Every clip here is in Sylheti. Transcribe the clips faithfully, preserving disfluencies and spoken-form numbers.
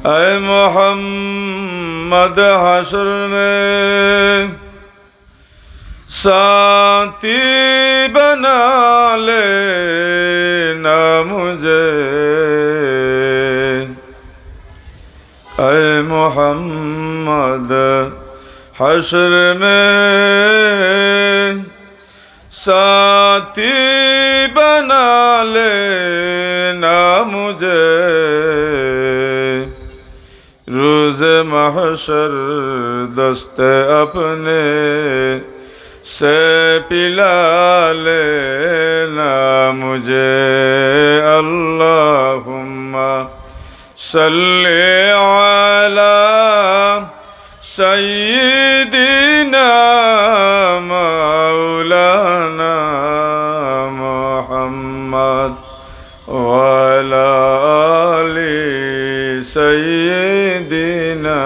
اے محمد، حشر میں ساتھی بنا لینا مجھے۔ اے محمد، حشر میں ساتھی بنا لینا مجھے۔ روز محشر دست اپنے سے پلا لینا مجھے۔ اللہم صل علی سیدنا مولانا محمد وعلی آل سیدنا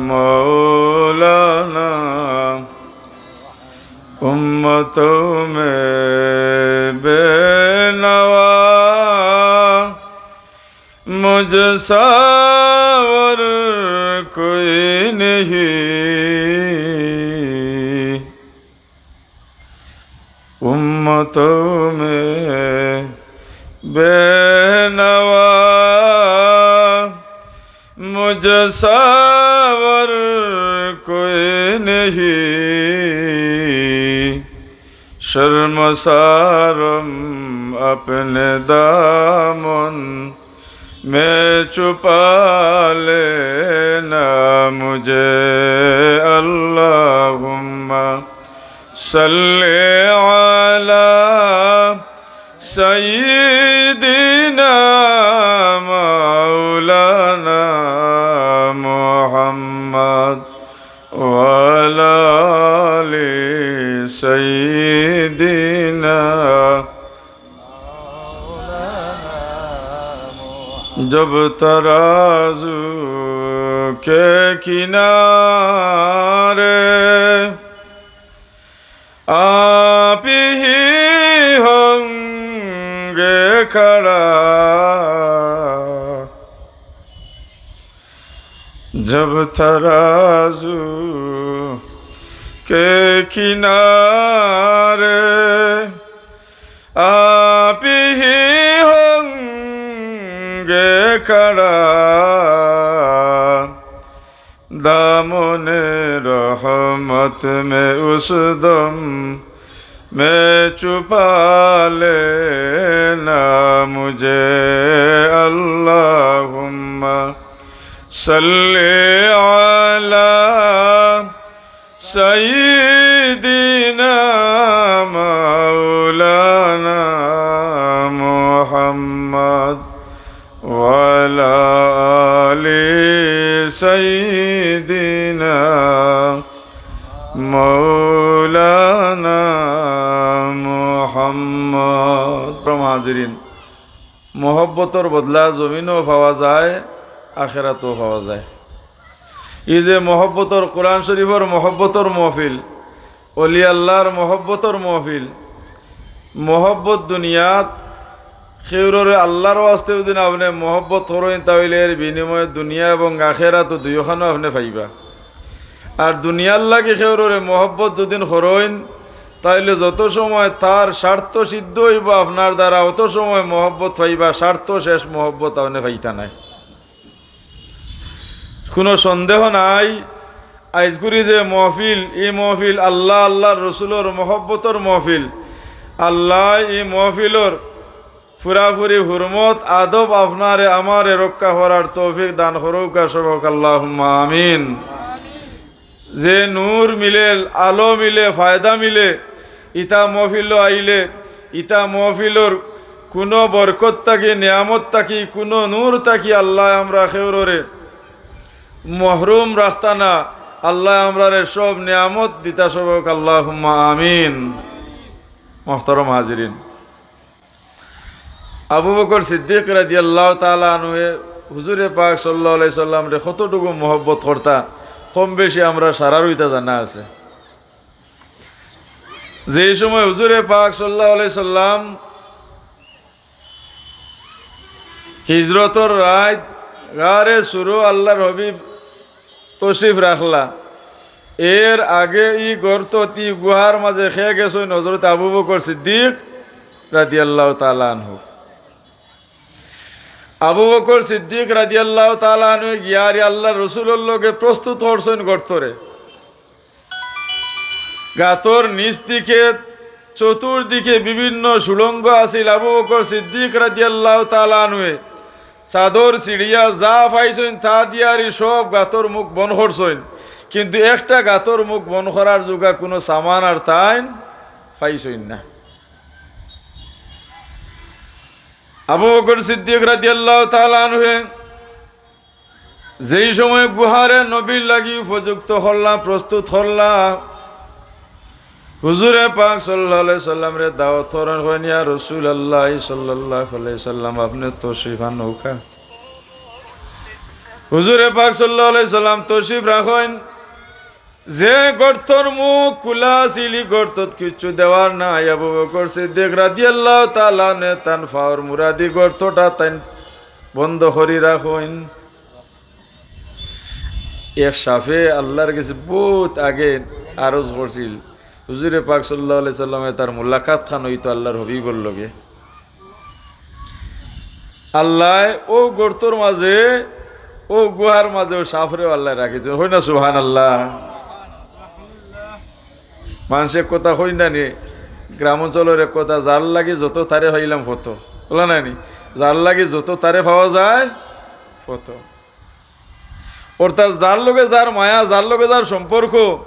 مولانا۔ امتوں میں بے نوا مجھ سا اور کوئی نہیں۔ امتوں میں بے نوا مجھ سا اور کوئی نہیں۔ شرمسارم اپنے دامن میں چھپا لینا مجھے۔ اللہم صل علی سیدنا مولانا محمد وعلی آل سیدنا مولانا محمد۔ جب ترازو کے کنارے آپ ہی ہوں گے کھڑا، جب ترازو کے کنارے آپ ہی ہوں گے کھڑا، دامن رحمت میں اس دم میں چھپا لینا مجھے۔ اللہم صل علی سیدنا مولانا محمد وعلی آل سیدنا مولانا محمد۔ محترم حاضرین، মহব্বতর বদলা জমিনও পাওয়া যায়, আখেরাতও পাওয়া যায়। ই যে মহব্বতর, কোরআন শরীফর মহব্বতর মহফিল, অলি আল্লাহর মহব্বতর মহফিল, মহব্বত দুনিয়াত কেউররে আল্লাহর ওয়াস্তে যুদি আপনে মহব্বত করইন, তা অইলে এর বিনিময়ে দুনিয়া এবং আখেরাত দুইওখানো আপনে পাইবা। আর দুনিয়ার লাগি কেউররে মহব্বত যুদি করইন, তা অইলে যত সময় তার স্বার্থ সিদ্ধ অইবো আপনার দ্বারা, অত সময় মহব্বত পাইবা, স্বার্থ শেষ, মহব্বত আপনে পাইতা নায়। কুনু সন্দেহ নাই, আইজকুরি যে মহফিল, ই মহফিল আল্লাহ, আল্লাহর রসুলর মহব্বতর মহফিল। আল্লায় ই মহফিলর পুরাপুরি হুরমত, আদব আপনারে আমারে রক্ষা করার তৌফিক দান করউক্কা, সবে কউক্কা আল্লাহুম্মা আমিন। যে নূর মিলে, আলো মিলে, ফায়দা মিলে, ইতা মহফিলো আইলে, ইতা মহফিলর কুনু বরকত থাকি, নিয়ামত থাকি, কুনু নূর থাকি আল্লায় আমরা কেউররে মহরুম রাখতা না। আল্লায় আমরারে সব নিয়ামত দিতা, সবে কউক্কা আল্লাহুম্মা আমিন। মোহতরম হাজিরিন, আবু বকর সিদ্দিক রাদিয়াল্লাহু তাআলা আনহুয়ে হুজুরে পাক সাল্লাল্লাহু আলাইহি সাল্লামরে কতটুকু মহব্বত করতা, কম বেশি আমরা সারার ইতা জানা আছে। যেই সময় হুজুরে পাক সাল্লাল্লাহু আলাইহি সাল্লাম হিজরতর রাইত গারে সুরো আল্লাহর হাবিব তশরিফ রাখলা। এর আগে ই গর্তত, ই গুহার মাঝে কে গেছইন? হযরত আবু বকর সিদ্দিক রাদিয়াল্লাহু তাআলা আনহু। আবু বকর সিদ্দিক রাদিয়াল্লাহু তাআলা আনহু গিয়ারি আল্লাহর রসুলর লগে প্রস্তুত করছইন গর্তরে। গাতর নিচ দিকে, চতুর্দিকে বিভিন্ন সুড়ঙ্গ আছিল। আবু বকর সিদ্দিক রাদিয়াল্লাহু তাআলা আনহুয়ে চাদর ছিড়িয়া যা পাইছইন তা দিয়ারি সব গাতর মুখ বন্ধ করছইন, কিন্তু একটা গাতর মুখ বন্ধ করার জুগা কুনু সামান আর তাইন পাইছইন না। আবু বকর সিদ্দিক রাদিয়াল্লাহু তাআলা আনহুয়ে যেই সময় গুহারে নবীর লাগি উপযুক্ত করলা, প্রস্তুত করলা, হুজুরে পাক সাল্লাল্লাহু আলাইহি সাল্লামরে দাওয়াত করইন, কইন, "ইয়া রাসূলুল্লাহ সাল্লাল্লাহু আলাইহি সাল্লাম, আপনে তশরিফ আনউক্কা।" হুজুরে পাক সাল্লাল্লাহু আলাইহি সাল্লাম তশরিফ রাখইন। যে গর্তর মুখ খুলা আছিল, ই গর্তত কিচ্ছু দেওয়ার নাই। আবু বকর সিদ্দিক রাদিয়াল্লাহু তাআলা আনহু তান পাওর মুড়াদি গর্তটা তাইন বন্ধ করি রাখইন। এক সাফে আল্লাহর গেছে বউত আগে আরজ করছিল, হুজুরে পাক সাল্লাল্লাহু আলাইহি সাল্লামে তার মুলাকাত খান অইতো আল্লাহর হাবিবর লগে। আল্লায় অউ গর্তর মাঝে, অউ গুহার মাঝে অউ সাফরে আল্লায় রাখি দিছইন। কইন না সুবহানাল্লাহ। মানষে এক কথা কইন না নি, গ্রাম অঞ্চলর এক কথা, "যার লাগি যত তারে পাইলাম ফত।" বলা নায় নি? "যার লাগি যত তারে পাওয়া যায় ফত।" অর্থাৎ যার লগে যার মায়া, যার লগে যার সম্পর্ক,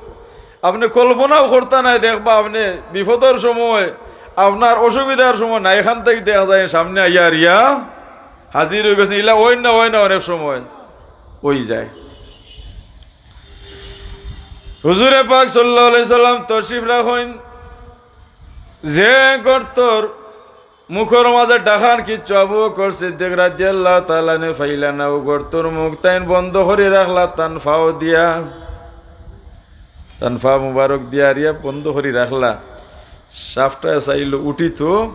আপনে কল্পনাও করতা নায়, দেখবা আপনে বিপদর সময়, আপনার অসুবিধার সময় নায়, এখান থাকি দেখা যায় সামনে আইয়া আর ইয়া হাজির অই গেছইন। ইলা অইন না, অয় না, অনেক সময় অই যায়। হুজুরে পাক সাল্লাল্লাহু আলাইহি সাল্লাম তশরিফ রাখইন, যে গর্তর মুখর মাঝে ঢাকান কিচ্ছু আবু বকর সিদ্দিক রাদিয়াল্লাহু তাআলা আনহু পাইলা না, অউ গর্তর মুখ তাইন বন্ধ করি রাখলা তান পাও দিয়া। তান পা মুবারক দিয়া আরিয়া বন্ধ করি রাখলা। সাফটায় চাইলো উঠিতো,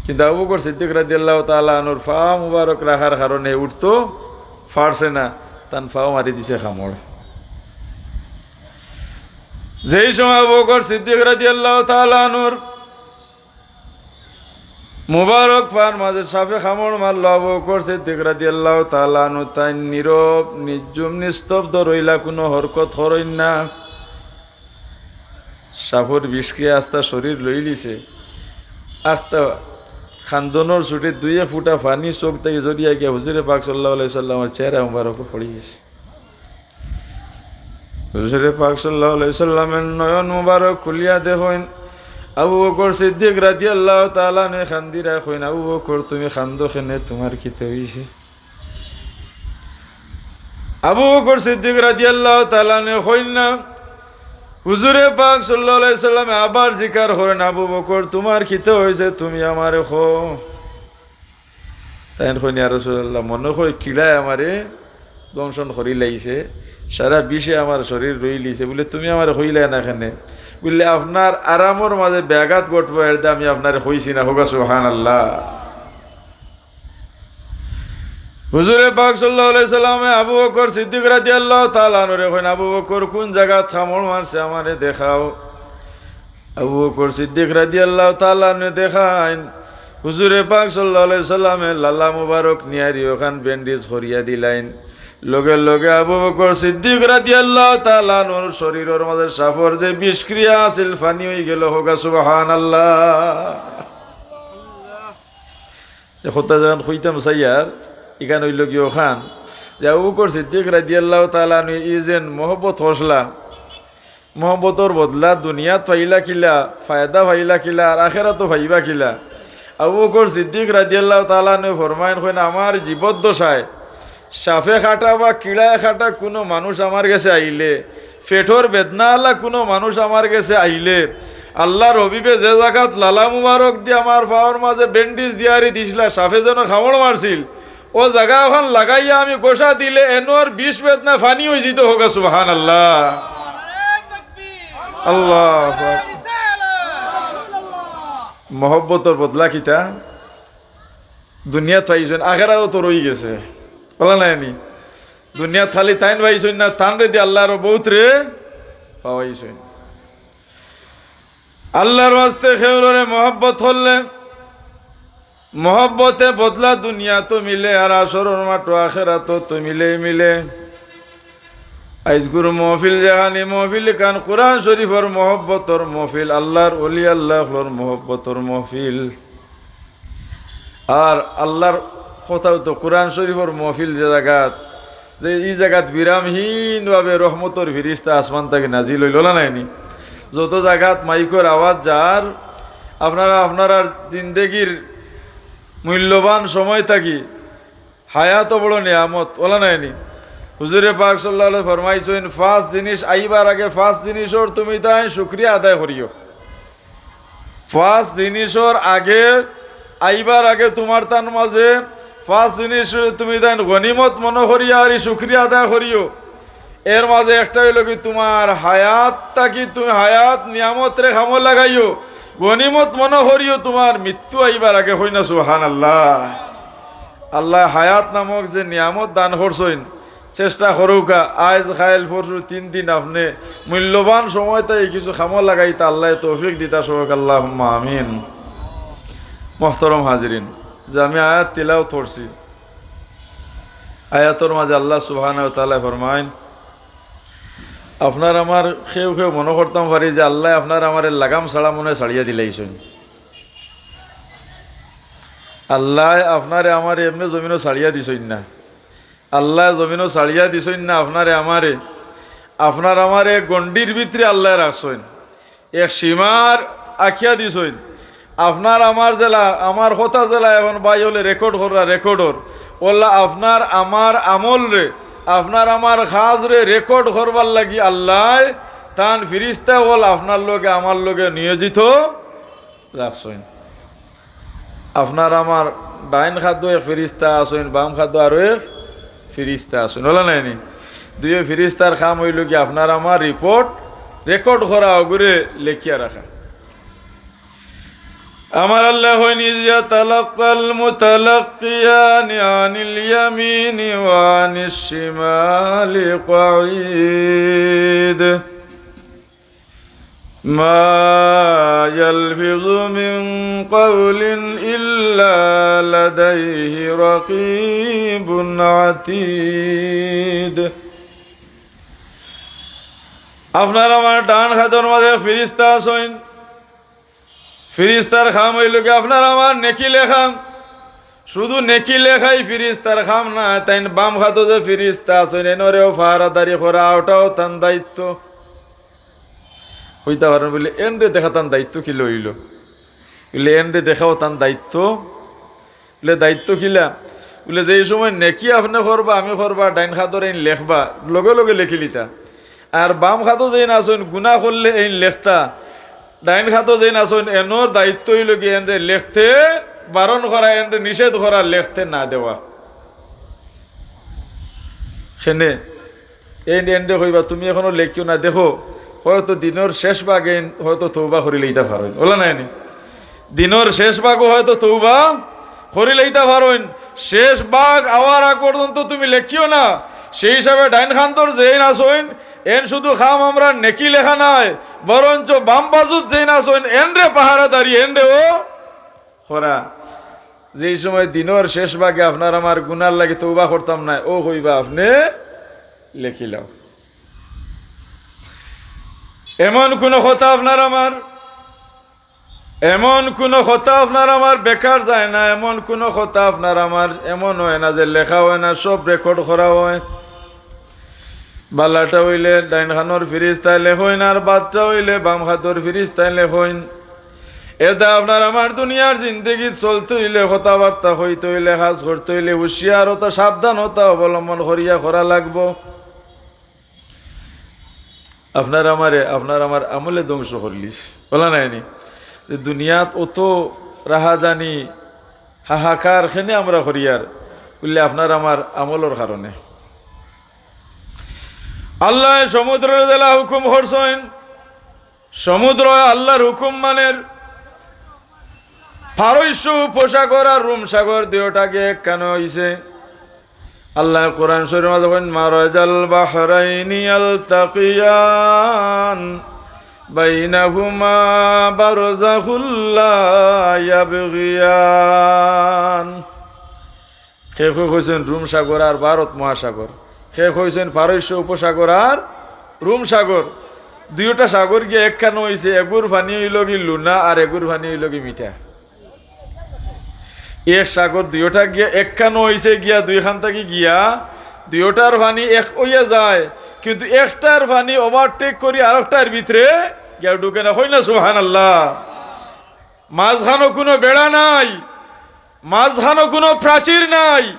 কিন্তু আবু বকর সিদ্দিক রাদিয়াল্লাহু তাআলা আনহুর পা মুবারক রাখার কারণে উঠতো পারছে না, তান পাও মারি দিছে কামড়। যেই সময় আবু বকর সিদ্দিক রাদিয়াল্লাহু তাআলা আনহুর মুবারক পার মাঝে সাফে কামড় মারলো, আবু বকর সিদ্দিক রাদিয়াল্লাহু তাআলা আনহু তাইন নীরব, নিঝুম, নিস্তব্ধ রইলা, কুনু হরকত করইন না। সাফর বিষক্রিয়া আস্তা শরীর লইলিছে, আস্তা কান্দনর ছুটে দুই এক ফুটা পানি চোখ থাকি ঝরিয়া গিয়া হুজুরে পাক সাল্লাল্লাহু আলাইহি সাল্লামর চেহারা মুবারকো পড়ি গেছে। হুজুরে পাক সাল্লাল্লাহু আলাইহি সাল্লামর নয়ন মুবারক খুলিয়া দেখইন, আবু বকর সিদ্দিক রাদিয়াল্লাহু তাআলা আনহু কান্দিরা কইন, "আবু বকর, তুমি কান্দো কেনে? তুমার কিতা অইছে?" আবু বকর সিদ্দিক রাদিয়াল্লাহু তাআলা আনহু কইন না, হুজুরে পাক সাল্লাল্লাহু আলাইহি সাল্লামে আবার জিকার করইন, "আবু বকর, তুমার কিতা অইছে? তুমি আমারে কও।" তাইন কইন, "ইয়া রাসূলুল্লাহ, মনো কয় কিড়ায় আমারে দংশন করিলাইছে, সারা বিষে আমার শরীর রইলিছে, বুলে তুমি আমারে কইলায় না কেনে?" বুলে, "আপনার আরামর মাঝে ব্যাঘাত ঘটবো, এর দে আমি আপনারে কইছি না।" কউক্কা সুবহানাল্লাহ। হুজুরে পাক সাল্লাল্লাহু আলাইহি সাল্লামে আবু বকর সিদ্দিক রাদিয়াল্লাহু তাআলা আনহুরে কইন, "আবু বকর, কুন জাগাত কামড় মারছে আমারে দেখাও।" আবু বকর সিদ্দিক রাদিয়াল্লাহু তাআলা আনহু দেখাইন, হুজুরে পাক সাল্লাল্লাহু আলাইহি সাল্লামে লালা মুবারক নিয়ারি অখান ব্যান্ডেজ করিয়া দিলাইন। লগে লগে আবু বকর সিদ্দিক রাদিয়াল্লাহু তাআলা আনহুর শরীরর মাঝে সাফর যে বিষক্রিয়া আছিল, পানি অইগেলো। কউক্কা সুবহানাল্লাহ। যে কথা যেখান কইতাম চাইয়ার, ইখান অইলো গিয়া অখান যে আবু বকর সিদ্দিক রাদিয়াল্লাহু তাআলা আনহু ই যেন মহব্বত করছলা, মহব্বতর বদলা দুনিয়াত পাইলা কিলা, ফায়দা পাইলা কিলা, আর আখেরাতো পাইবা কিলা। আবু বকর সিদ্দিক রাদিয়াল্লাহু তাআলা আনহু ফরমাইন, কইন, "আমার জীবদ্দশায় সাফে কাটা বা কিড়ায় কাটা কুনু মানুষ আমার গেছে আইলে, পেটর বেদনাআলা কুনু মানুষ আমার গেছে আইলে, আল্লাহর হাবিবে যে জাগাত লালা মুবারক দি আমার পাওর মাঝে ব্যান্ডেজ দিয়ারি দিছলা, সাফে যেন কামড় মারছিল, অউ জাগা অখান লাগাইয়া আমি ঘষা দিলে এনর বিষ বেদনা পানি অইযিতো।" কউক্কা সুবহানাল্লাহ। আল্লাহু আকবার। মহব্বতর বদলা কিতা? দুনিয়াত পাইছইন, আখেরাতো রইগেছে। অলা নায়নি? দুনিয়াত খালি তাইন পাইছইন না, তানরে দি আল্লায় আরো বউতরে পাওয়াইছইন। আল্লার ওয়াস্তে কেউররে মহব্বত করলে, মহব্বতে বদলা দুনিয়াত মিলে, আর হাশরর মাঠো আখেরাতো তো মিলেই মিলে। আইজকুর মহফিল যেখানি মহফিল, ইখান কুরআন শরিফর মহব্বতর মহফিল, আল্লার অলি আল্লা অকলর মহব্বতর মহফিল। আর আল্লার কথাউ তো কুরআন শরিফর মহফিল যে জাগাত, যে ই জাগাত বিরামহীনভাবে রহমতর ফিরিস্তা আসমান থাকি নাজিল অইল, অলা নায়নি? যত জাগাত মাইকর আওয়াজ যার, আপনারা আপনারার জিন্দেগির মূল্যবান সময় থাকি, হায়াত বড় নিয়ামত, অলা নায়নি? হুজুরে পাক সাল্লাল্লাহু আলাইহি ফরমাইছইন, পাঁচ জিনিস আইবার আগে পাঁচ জিনিসর তুমি তাইন শুকরিয়া আদায় করিও। পাঁচ জিনিসর আগে, আইবার আগে তুমার তান মাঝে পাঁচ জিনিস তুমি তাইন গনিমত মনো করিয়া আর ই শুকরিয়া আদায় করিও। এর মাঝে একটা অইলো কি, তুমার হায়াত থাকি তুমি হায়াত নিয়ামতরে কামো লাগাইও, গনিমত মনো করিও তুমার মৃত্যু আইবার আগে। কইন না সুবহানাল্লাহ। আল্লায় হায়াত নামক যে নিয়ামত দান করছইন, চেষ্টা করউক্কা, আইজ, কাইল, পরশু তিন দিন আপনে মূল্যবান সময়টা ই কিছু কামো লাগাইতা আল্লায় তৌফিক দিতা সবক, আল্লাহুম্মা আমিন। মোহতরম হাজিরিন, যে আমি আয়াত তিলাওত করছি, আয়াতর মাঝে আল্লাহ সুবহানাহু ওয়া তাআলায় ফরমাইন, আপনার আমার কেউ কেউ মনো করতাম পারি যে আল্লায় আপনার আমারে লাগাম ছাড়া মনে ছাড়িয়া দিলাইছইন। আল্লায় আপনারে আমারে এমনে জমিনো ছাড়িয়া দিছইন না। আল্লায় জমিনো ছাড়িয়া দিছইন না আপনারে আমারে, আপনার আমারে গণ্ডির ভিতরে আল্লায় রাখছইন, এক সীমার আখিয়া দিছইন। আপনার আমার যেলা, আমার কথা যেলা এখন ভাই অকলে রেকর্ড কররা, রেকর্ডর, অলা আপনার আমার আমলরে, আপনার আমার কাজরে রেকর্ড করবার লাগি আল্লায় তান ফিরিস্তা অকল আপনার লগে আমার লগে নিয়োজিত রাখছইন। আপনার আমার ডাইন খাদ্য এক ফিরিস্তা আছইন, বাম খাদ্য আরো এক ফিরিস্তা আছইন, অলা নায়নি? দুইও ফিরিস্তার কাম অইলো কি, আপনার আমার রিপোর্ট রেকর্ড করা, অগুরে লেখিয়া রাখা। আমার আল্লায় কইন, "إذ يتلقى المتلقيان عن اليمين وعن الشمال قعيد." ما يلفظ من قول إلا لديه رقيب عتيد। আপনার আমার ডান খাদ্যর মাঝে ফিরিস্তা আছইন। ফিরিস্তার কাম অইলো কি আপনার আমার নেকি লেখা। শুধু নেকি লেখাই ফিরিস্তার কাম নায়, তাইন বাম খাদ্য যে ফিরিস্তা আছইন, এনরেও পাহারাদারি করা, ওটাও তান দায়িত্ব। কইতা পারইন বুলে, এনরে দেখা তান দায়িত্ব কিলা অইলো? বুলে, এনরে দেখাও তান দায়িত্ব। বুলে, দায়িত্ব কিলা? বুলে, যেই সময় নেকি আপনে করবা, আমি করবা, ডাইন খাদ্যর এইন লেখবা, লগে লগে লেখিলিতা। আর বাম খাদ্য যেইন আছইন, গুনা করলে এইন লেখতা। ডাইন খাদ্য যেইন আছইন, এনর দায়িত্ব অইলো কি, এনরে লেখতে বারণ করা, এনরে নিষেধ করা, লেখতে না দেওয়া। কেনে? এইন এনরে কইবা, "তুমি এখনো লেখিও না, দেখো, হয়তো দিনর শেষ ভাগে হয়তো তওবা করিলাইতা পারইন।" অলা নায়নি? দিনর শেষ ভাগও হয়তো তওবা করিলাইতা পারইন। শেষ ভাগ আওয়ার আগ পর্যন্ত তুমি লেখিও না। সেই হিসাবে ডাইন খান্দর যেইন আছইন, এইন শুধু কাম আমরার নেকি লেখা নায়, বরঞ্চ বাম বাজুত যেইন আছইন, এনরে পাহারাদারি, এনরেও করা। যেই সময় দিনর শেষ ভাগে আপনার আমার গুনার লাগি তওবা করতাম নায়, অউ কইবা, "আপনে লেখিলাও।" এমন কুনু কথা আপনার আমার, এমন কুনু কথা আপনার আমার বেকার যায় না, এমন কুনু কথা আপনার আমার এমন অয় না যে লেখা অয় না, সব রেকর্ড করা অয়। বালাটা অইলে ডাইন খানর ফিরিস্তায় লেখইন, আর বাদটা অইলে বাম খানর ফিরিস্তায় লেখইন। এরদায় আপনার আমার দুনিয়ার জিন্দেগিত চলতে অইলে, কথাবার্তা কইতে অইলে, কাজ করতে অইলে হুঁশিয়ার অতা, সাবধানতা অবলম্বন করিয়া করা লাগবো। আপনার আমারে, আপনার আমার আমলে ধ্বংস করলিছ। অলা নায়নি? যে দুনিয়াত অত রাহাজানি, হাহাকার কেনে আমরা করিয়ার, বুলে আপনার আমার আমলর কারণে। আল্লায় সমুদ্ররে যেলা হুকুম করছইন, সমুদ্র আল্লার হুকুম মানের। পারস্য উপসাগর আর রোম সাগর দুইওটাকে একখান অইছে। আল্লায় কোরআন শরীফর মাঝে কইন, "মারাজাল বাহরাইনি ইয়ালতাকিয়ান, বাইনাহুমা বারজাখুল লা ইয়াবগিয়ান।" কে কইছইন রুম সাগর আর ভারত মহাসাগর, কে কইছইন পারস্য উপসাগর আর রুম সাগর। দুইওটা সাগর গিয়া একখানো অইছে, এগুর পানি অইলোগি লুনা আর এগুর পানি অইলোগি মিঠা। এক সাগর দুইওটা গিয়া একখানো অইছে গিয়া, দুইখান থাকি গিয়া দুইওটার পানি এক অইয়া যায়, কিন্তু একটার পানি overtake করি আরোকটার ভিতরে গিয়া ঢুকে না। কই না সুবহানাল্লাহ? মাঝখানো কুনু বেড়া নাই, মাঝখানো কুনু প্রাচীর নাই,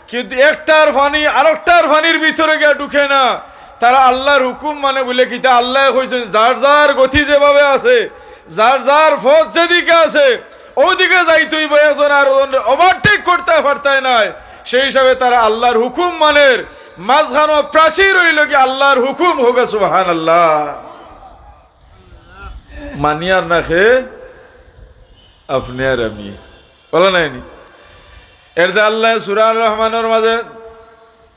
কিন্তু একটার পানি আরোকটার পানির ভিতরে গিয়া ঢুকে না। তারা আল্লার হুকুম মানে বুলে কিতা? আল্লায় কইছইন, যার যার গতি যেভাবে আছে, যার যার পথ যেদিকে আছে, ওদিকে যাইতে অইবো, একজন আর ওজনরে overtake করতায় পারতায় নায়। সেই হিসাবে তারা আল্লার হুকুম মানের, মাঝখানো প্রাচীর অইলোগি আল্লার হুকুম। কউক্কা সুবহানাল্লাহ। মানিয়ার না কে? আপনে আর আমি। অলা নায়নি? এরদায় আল্লায় সূরা আর রহমানর মাঝে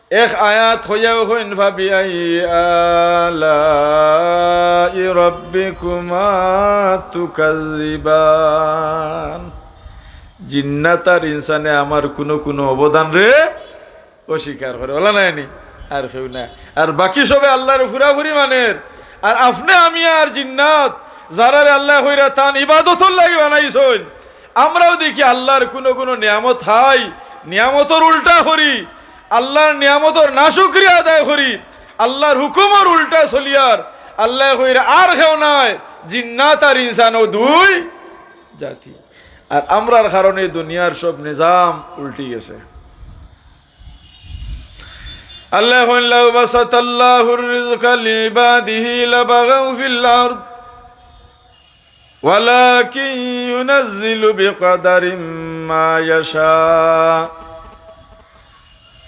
এক আয়াত কইয়াউ কইন, "ফাবিআইয়ি আলাই রাব্বিকুমা তুকাজ্জিবান।" জিন্নাত আর ইনসানে আমার কুনু কুনু অবদানরে অস্বীকার করে, অলা নায়নি? আর কেউ না। আর বাকি সবে আল্লারে পুরাপুরি মানের। আর আপনে আমি আর জিন্নাত, যারারে আল্লায় কইরা তান ইবাদতর লাগি বানাইছইন, আমরাও দেখি আল্লার কুনু কুনু নিয়ামত খাই, নিয়ামতর উল্টা করি, আল্লার নিয়ামতর নাশুকরিয়া আদায় করি, আল্লার হুকুমর উল্টা চলিয়ার। আল্লায় কইরা আর কেউ নায়, জিন্নাত আর ইনসান অউ দুই জাতি। আর আমরার কারণে দুনিয়ার সব নিজাম উল্টি গেছে। আল্লায় কইন, "লাউ বাসাতাল্লাহুর রিজকা লিইবাদিহি লাবাগাউ ফিল আরদ, ওয়ালাকিন ইউনাজ্জিলু বিকাদারিম মা ইয়াশা।"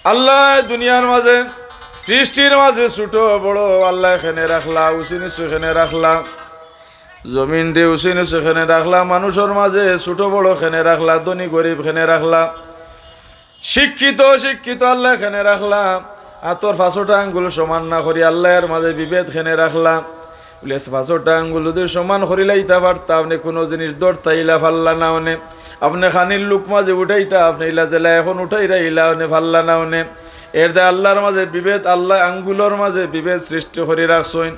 আল্লায় দুনিয়ার মাঝে, সৃষ্টির মাঝে ছোট বড় আল্লায় কেনে রাখলা, উঁচু নিচু কেনে রাখলা, জমিনরে উঁচু নিচু কেনে রাখলা, মানুষর মাঝে ছোট বড় কেনে রাখলা, ধনী গরিব কেনে রাখলা, শিক্ষিত অশিক্ষিত আল্লায় কেনে রাখলা, আতর পাঁচটা আঙ্গুল সমান না করি আল্লায় এর মাঝে বিভেদ কেনে রাখলা। বুলে, পাঁচটা আঙ্গুল যুদি সমান করিলাইতা পারতা, আপনে কুনু জিনিস ধরতা ইলা পারলা না অনে, আপনে খানির লুকমা যে উঠাইতা, আপনে ইলা যেলা এখন উঠাইরা ইলা অনে পারলা না অনে। এরদায় আল্লার মাঝে বিভেদ, আল্লায় আঙ্গুলর মাঝে বিভেদ সৃষ্টি করি রাখছইন।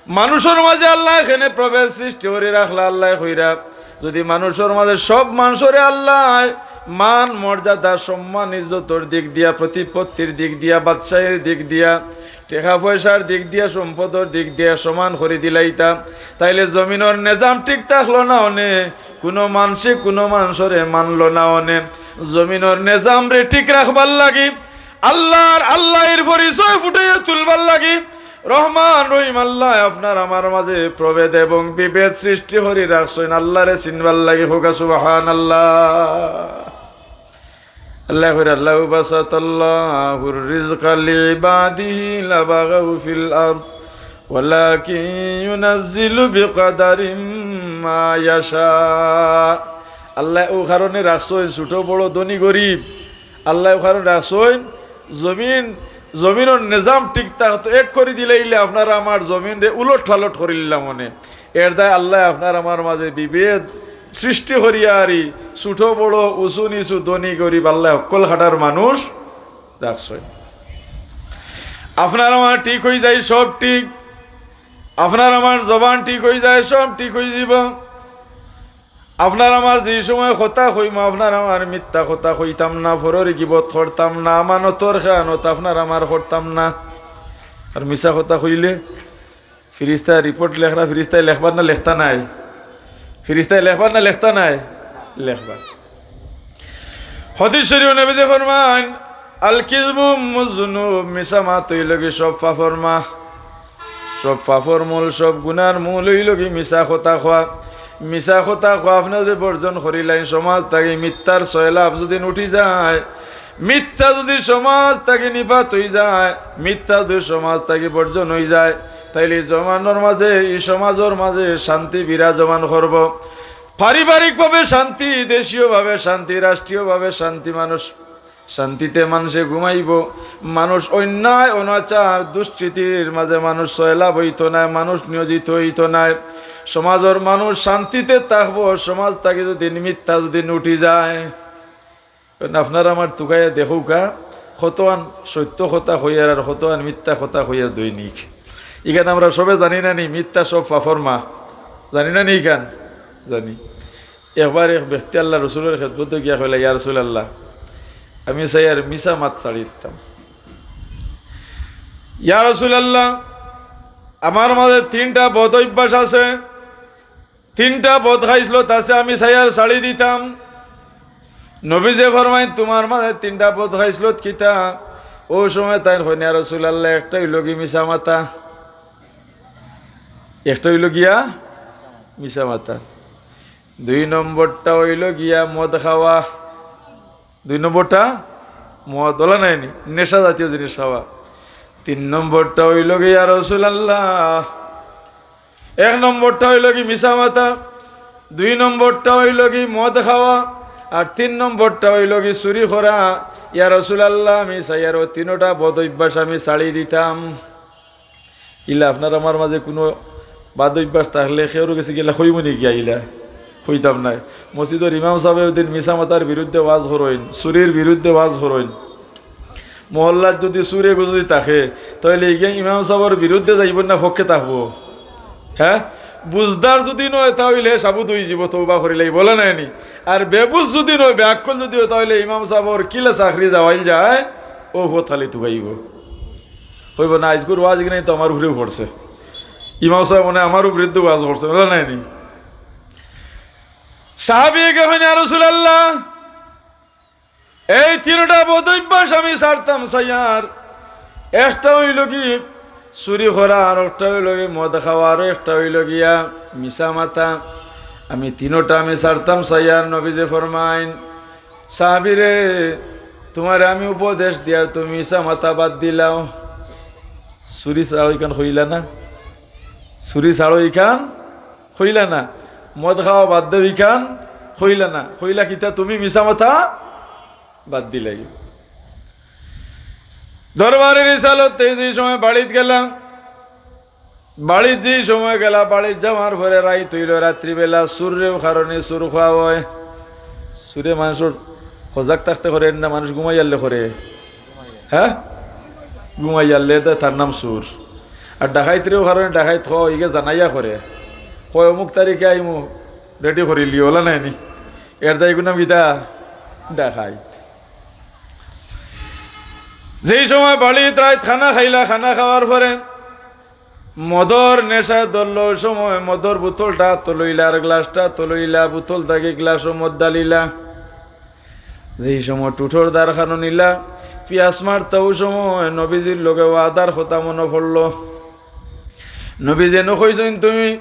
মানুষর মাঝে আল্লায় কেনে প্রভেদ সৃষ্টি করি রাখলা, আল্লায় কইরা, যুদি মানুষর মাঝে সব মানষরে আল্লায় মান, মর্যাদা, সম্মান, ইজ্জতর দিক দিয়া, প্রতিপত্তির দিক দিয়া, বাদশাহীর দিক দিয়া, টেকা পয়সার দিক দিয়া, সম্পদর দিক দিয়া সমান করি দিলাইতা, তাইলে জমিনর নিজাম ঠিক থাকলো না অনে, কুনু মানষে কুনু মানষরে মানলো না অনে। জমিনর নিজামরে ঠিক রাখবার লাগি, আল্লার আল্লাইর পরিচয় ফুটাইয়া তুলবার লাগি রহমান রহিম আল্লায় আপনার আমার মাঝে প্রভেদ এবং বিভেদ সৃষ্টি করি রাখছইন, আল্লারে চিনবার লাগি। কউক্কা সুবহানাল্লাহ। আল্লায় কইরা, "লাউ বাসাতাল্লাহুর রিজকা লিইবাদিহি লাবাগাউ ফিল আরদ, ওয়ালাকিন ইউনাজ্জিলু বিকাদারিম মা ইয়াশা।" আল্লায় অউ কারণে রাখছইন ছোট বড় ধনী গরিব, আল্লায় অউ কারণে রাখছইন জমিন, জমিনর নিজাম ঠিক থাকতো। এক করি দিলাইলে আপনার আমার জমিনরে উলট ফালট করিলাইলা অনে। এরদায় আল্লায় আপনার আমার মাঝে বিভেদ সৃষ্টি করিয়া আরি ছোট বড়, উঁচু নিচু, ধনী গরিব, আল্লায় হক্কল খাটার মানুষ রাখছইন। আপনার আমার ঠিক অইযায়, সব ঠিক। আপনার আমার জবান ঠিক অইযায়, সব ঠিক অইযিবো। আপনার আমার যে সময় কথা কইমু, আপনার আমার মিথ্যা কথা কইতাম না, পরর গিবত করতাম না, আমানতর খেয়ানত আপনার আমার করতাম না। আর মিছা কথা কইলে ফিরিস্তায় রিপোর্ট লেখরা, ফিরিস্তায় লেখবার না লেখতা নায়? ফিরিস্তায় লেখবার না লেখতা নায়? লেখবার। হাদিস শরীফ নবীজি ফরমান, "আল কিযবু উম্মুয যুনুব", মিছা মাত অইলোগি সব পাপর মা। সব পাপর মূল, সব গুনার মূল অইলোগি মিছা কথা কওয়া। মিছা কথা কওয়া আপনে যুদি বর্জন করিলাইন, সমাজ থাকি মিথ্যার সয়লাব যুদি উঠি যায়, মিথ্যা যুদি সমাজ থাকি নিপাত অইযায়, মিথ্যা যুদি সমাজ থাকি বর্জন অইযায়, তাইলে ই জমানর মাঝে, ই সমাজর মাঝে শান্তি বিরাজমান করবো। পারিবারিকভাবে শান্তি, দেশীয়ভাবে শান্তি, রাষ্ট্রীয়ভাবে শান্তি, মানুষ শান্তিতে মানষে ঘুমাইবো, মানুষ অন্যায় অনাচার দুষ্কৃতির মাঝে মানুষ সয়লাব অইতো নায়, মানুষ নিয়োজিত অইতো নায়। সমাজর মানুষ শান্তিতে থাকবো, সমাজ থাকি যুদি মিথ্যা যুদি উঠি যায়। কারণ আপনারা আমার তুকাইয়া দেখউক্কা, কতখান সত্য কথা কইয়ার আর কতখান মিথ্যা কথা কইয়ার দৈনিক। ইখান আমরা সবে জানি না নি, মিথ্যা সব পাপর মা, জানি না নি ইখান? জানি। একবার এক ব্যক্তি আল্লার রসুলর খেদমতো গিয়া কইলা, "ইয়া রাসুলাল্লাহ, আমি চাইয়ার মিছা মাত ছাড়ি দিতাম।" "ইয়া রাসুলাল্লাহ, আমার মাঝে তিনটা বদ অভ্যাস আছে, তিনটা বদ খাইছলত আছে, আমি চাইয়ার ছাড়ি দিতাম।" নবীজিয়ে ফরমাইন, "তুমার মাঝে তিনটা বদ খাইছলত কিতা?" অউ সময় তাইন কইন, "ইয়া রাসুলাল্লাহ, একটা অইলোগি মিছা মাতা, একটা অইলো গিয়া মিছা মাতা, দুই নম্বরটা অইলো গিয়া মদ খাওয়া।" দুই নম্বরটা মদ, অলা নায়নি, নেশা জাতীয় জিনিস খাওয়া। তিন নম্বরটা অইলো গিয়া রাসুলাল্লাহ, এক নম্বরটা অইলোগি মিছা মাতা, দুই নম্বরটা অইলোগি মদ খাওয়া, আর তিন নম্বরটা অইলোগি চুরি করা। ইয়া রাসুলাল্লাহ, আমি চাইয়ার অউ তিনোটা বদ অভ্যাস আমি ছাড়ি দিতাম। ইলা আপনার আমার মাঝে কুনু বদ অভ্যাস থাকলে কেউর গেছে গিয়া কইমু নি গিয়া ইলা? কইতাম নায়। মসজিদর ইমাম সাবে অউদিন মিছা মাতার বিরুদ্ধে ওয়াজ করইন, চুরির বিরুদ্ধে ওয়াজ করইন। মহল্লাত যুদি চুর এগু যুদি থাকে, তাইলে ইগিয়ে ইমাম সাবর বিরুদ্ধে যাইবো না পক্ষে থাকবো? হ্যাঁ, বুঝদার যুদি নয়, তাইলে সাবুত অইযিবো, তওবা করিলাইবো, অলা নায়নি? আর বেবুঝ যুদি নয়, বেআক্কল যুদি অয়, তাইলে ইমাম সাবর কিলা চাকরি যাওয়াইল যায়, অউ পথ খালি তুকাইবো। কইবো না, "আইজকুর ওয়াজ ইখান তো আমার উপরেউ পড়ছে, ইমাম সাবে মনে অয় আমার উপরেউ ওয়াজ করছে", অলা নায়নি? সাহাবিয়ে কইন, "ইয়া রাসুলাল্লাহ, এই তিনোটা বদ অভ্যাস আমি ছাড়তাম চাইয়ার, একটা অইলোগি চুরি করা, আর একটা অইলোগি মদ খাওয়া, আর একটা অইলো গিয়া মিছা মাতা। আমি তিনোটা আমি ছাড়তাম চাইয়ার।" নবীজিয়ে ফরমাইন, "সাহাবিরে, তুমারে আমি উপদেশ দিয়ার, তুমি মিছা মাতা বাদ দিলাও, চুরি ছাড়ো ইখান কইলা না, চুরি ছাড়ো ইখান কইলা না, মদ খাওয়া বাদ দেও ইখান কইলা না, কইলা কিতা তুমি মিছা মাতা বাদ দিলাইও।" দরবারে রিসালতে যে সময় বাড়িত গেলা, বাড়িত যে সময় গেলা, বাড়িত যাওয়ার পরে রাইত অইলো, রাত্রিবেলা চুররেও কারণে চুর কওয়া অয়। চুরে মানষর সজাগ থাকতে করে না, মানুষ ঘুমাইয়ারলে করে। হ্যাঁ, ঘুমাইয়ারলে, এরদায় তার নাম চুর। আর ডাকাইতরেও কারণে ডাকাইত কয়, ইগে জানাইয়া করে, কয়, "অমুক তারিখে আইমু, রেডি করিলিও", অলা নায়নি? এরদায় ইগুর নাম কিতা? ডাকাইত। যেই সময় বাড়িত রাইত খানা খাইলা, খানা খাওয়ার পরে মদর নেশায় ধরলো, অউ সময় মদর বোতলটা আতো লইলা, আর গ্লাসটা আতো লইলা, বোতল থাকি গ্লাসো মদ ঢালিলা। যেই সময় টুটর দারখানো নিলা, পিয়াস মারতা, অউ সময় নবীজির লগে ওয়াদার কথা মনো পড়লো। নবীজিয়ে নু কইছইন, "তুমি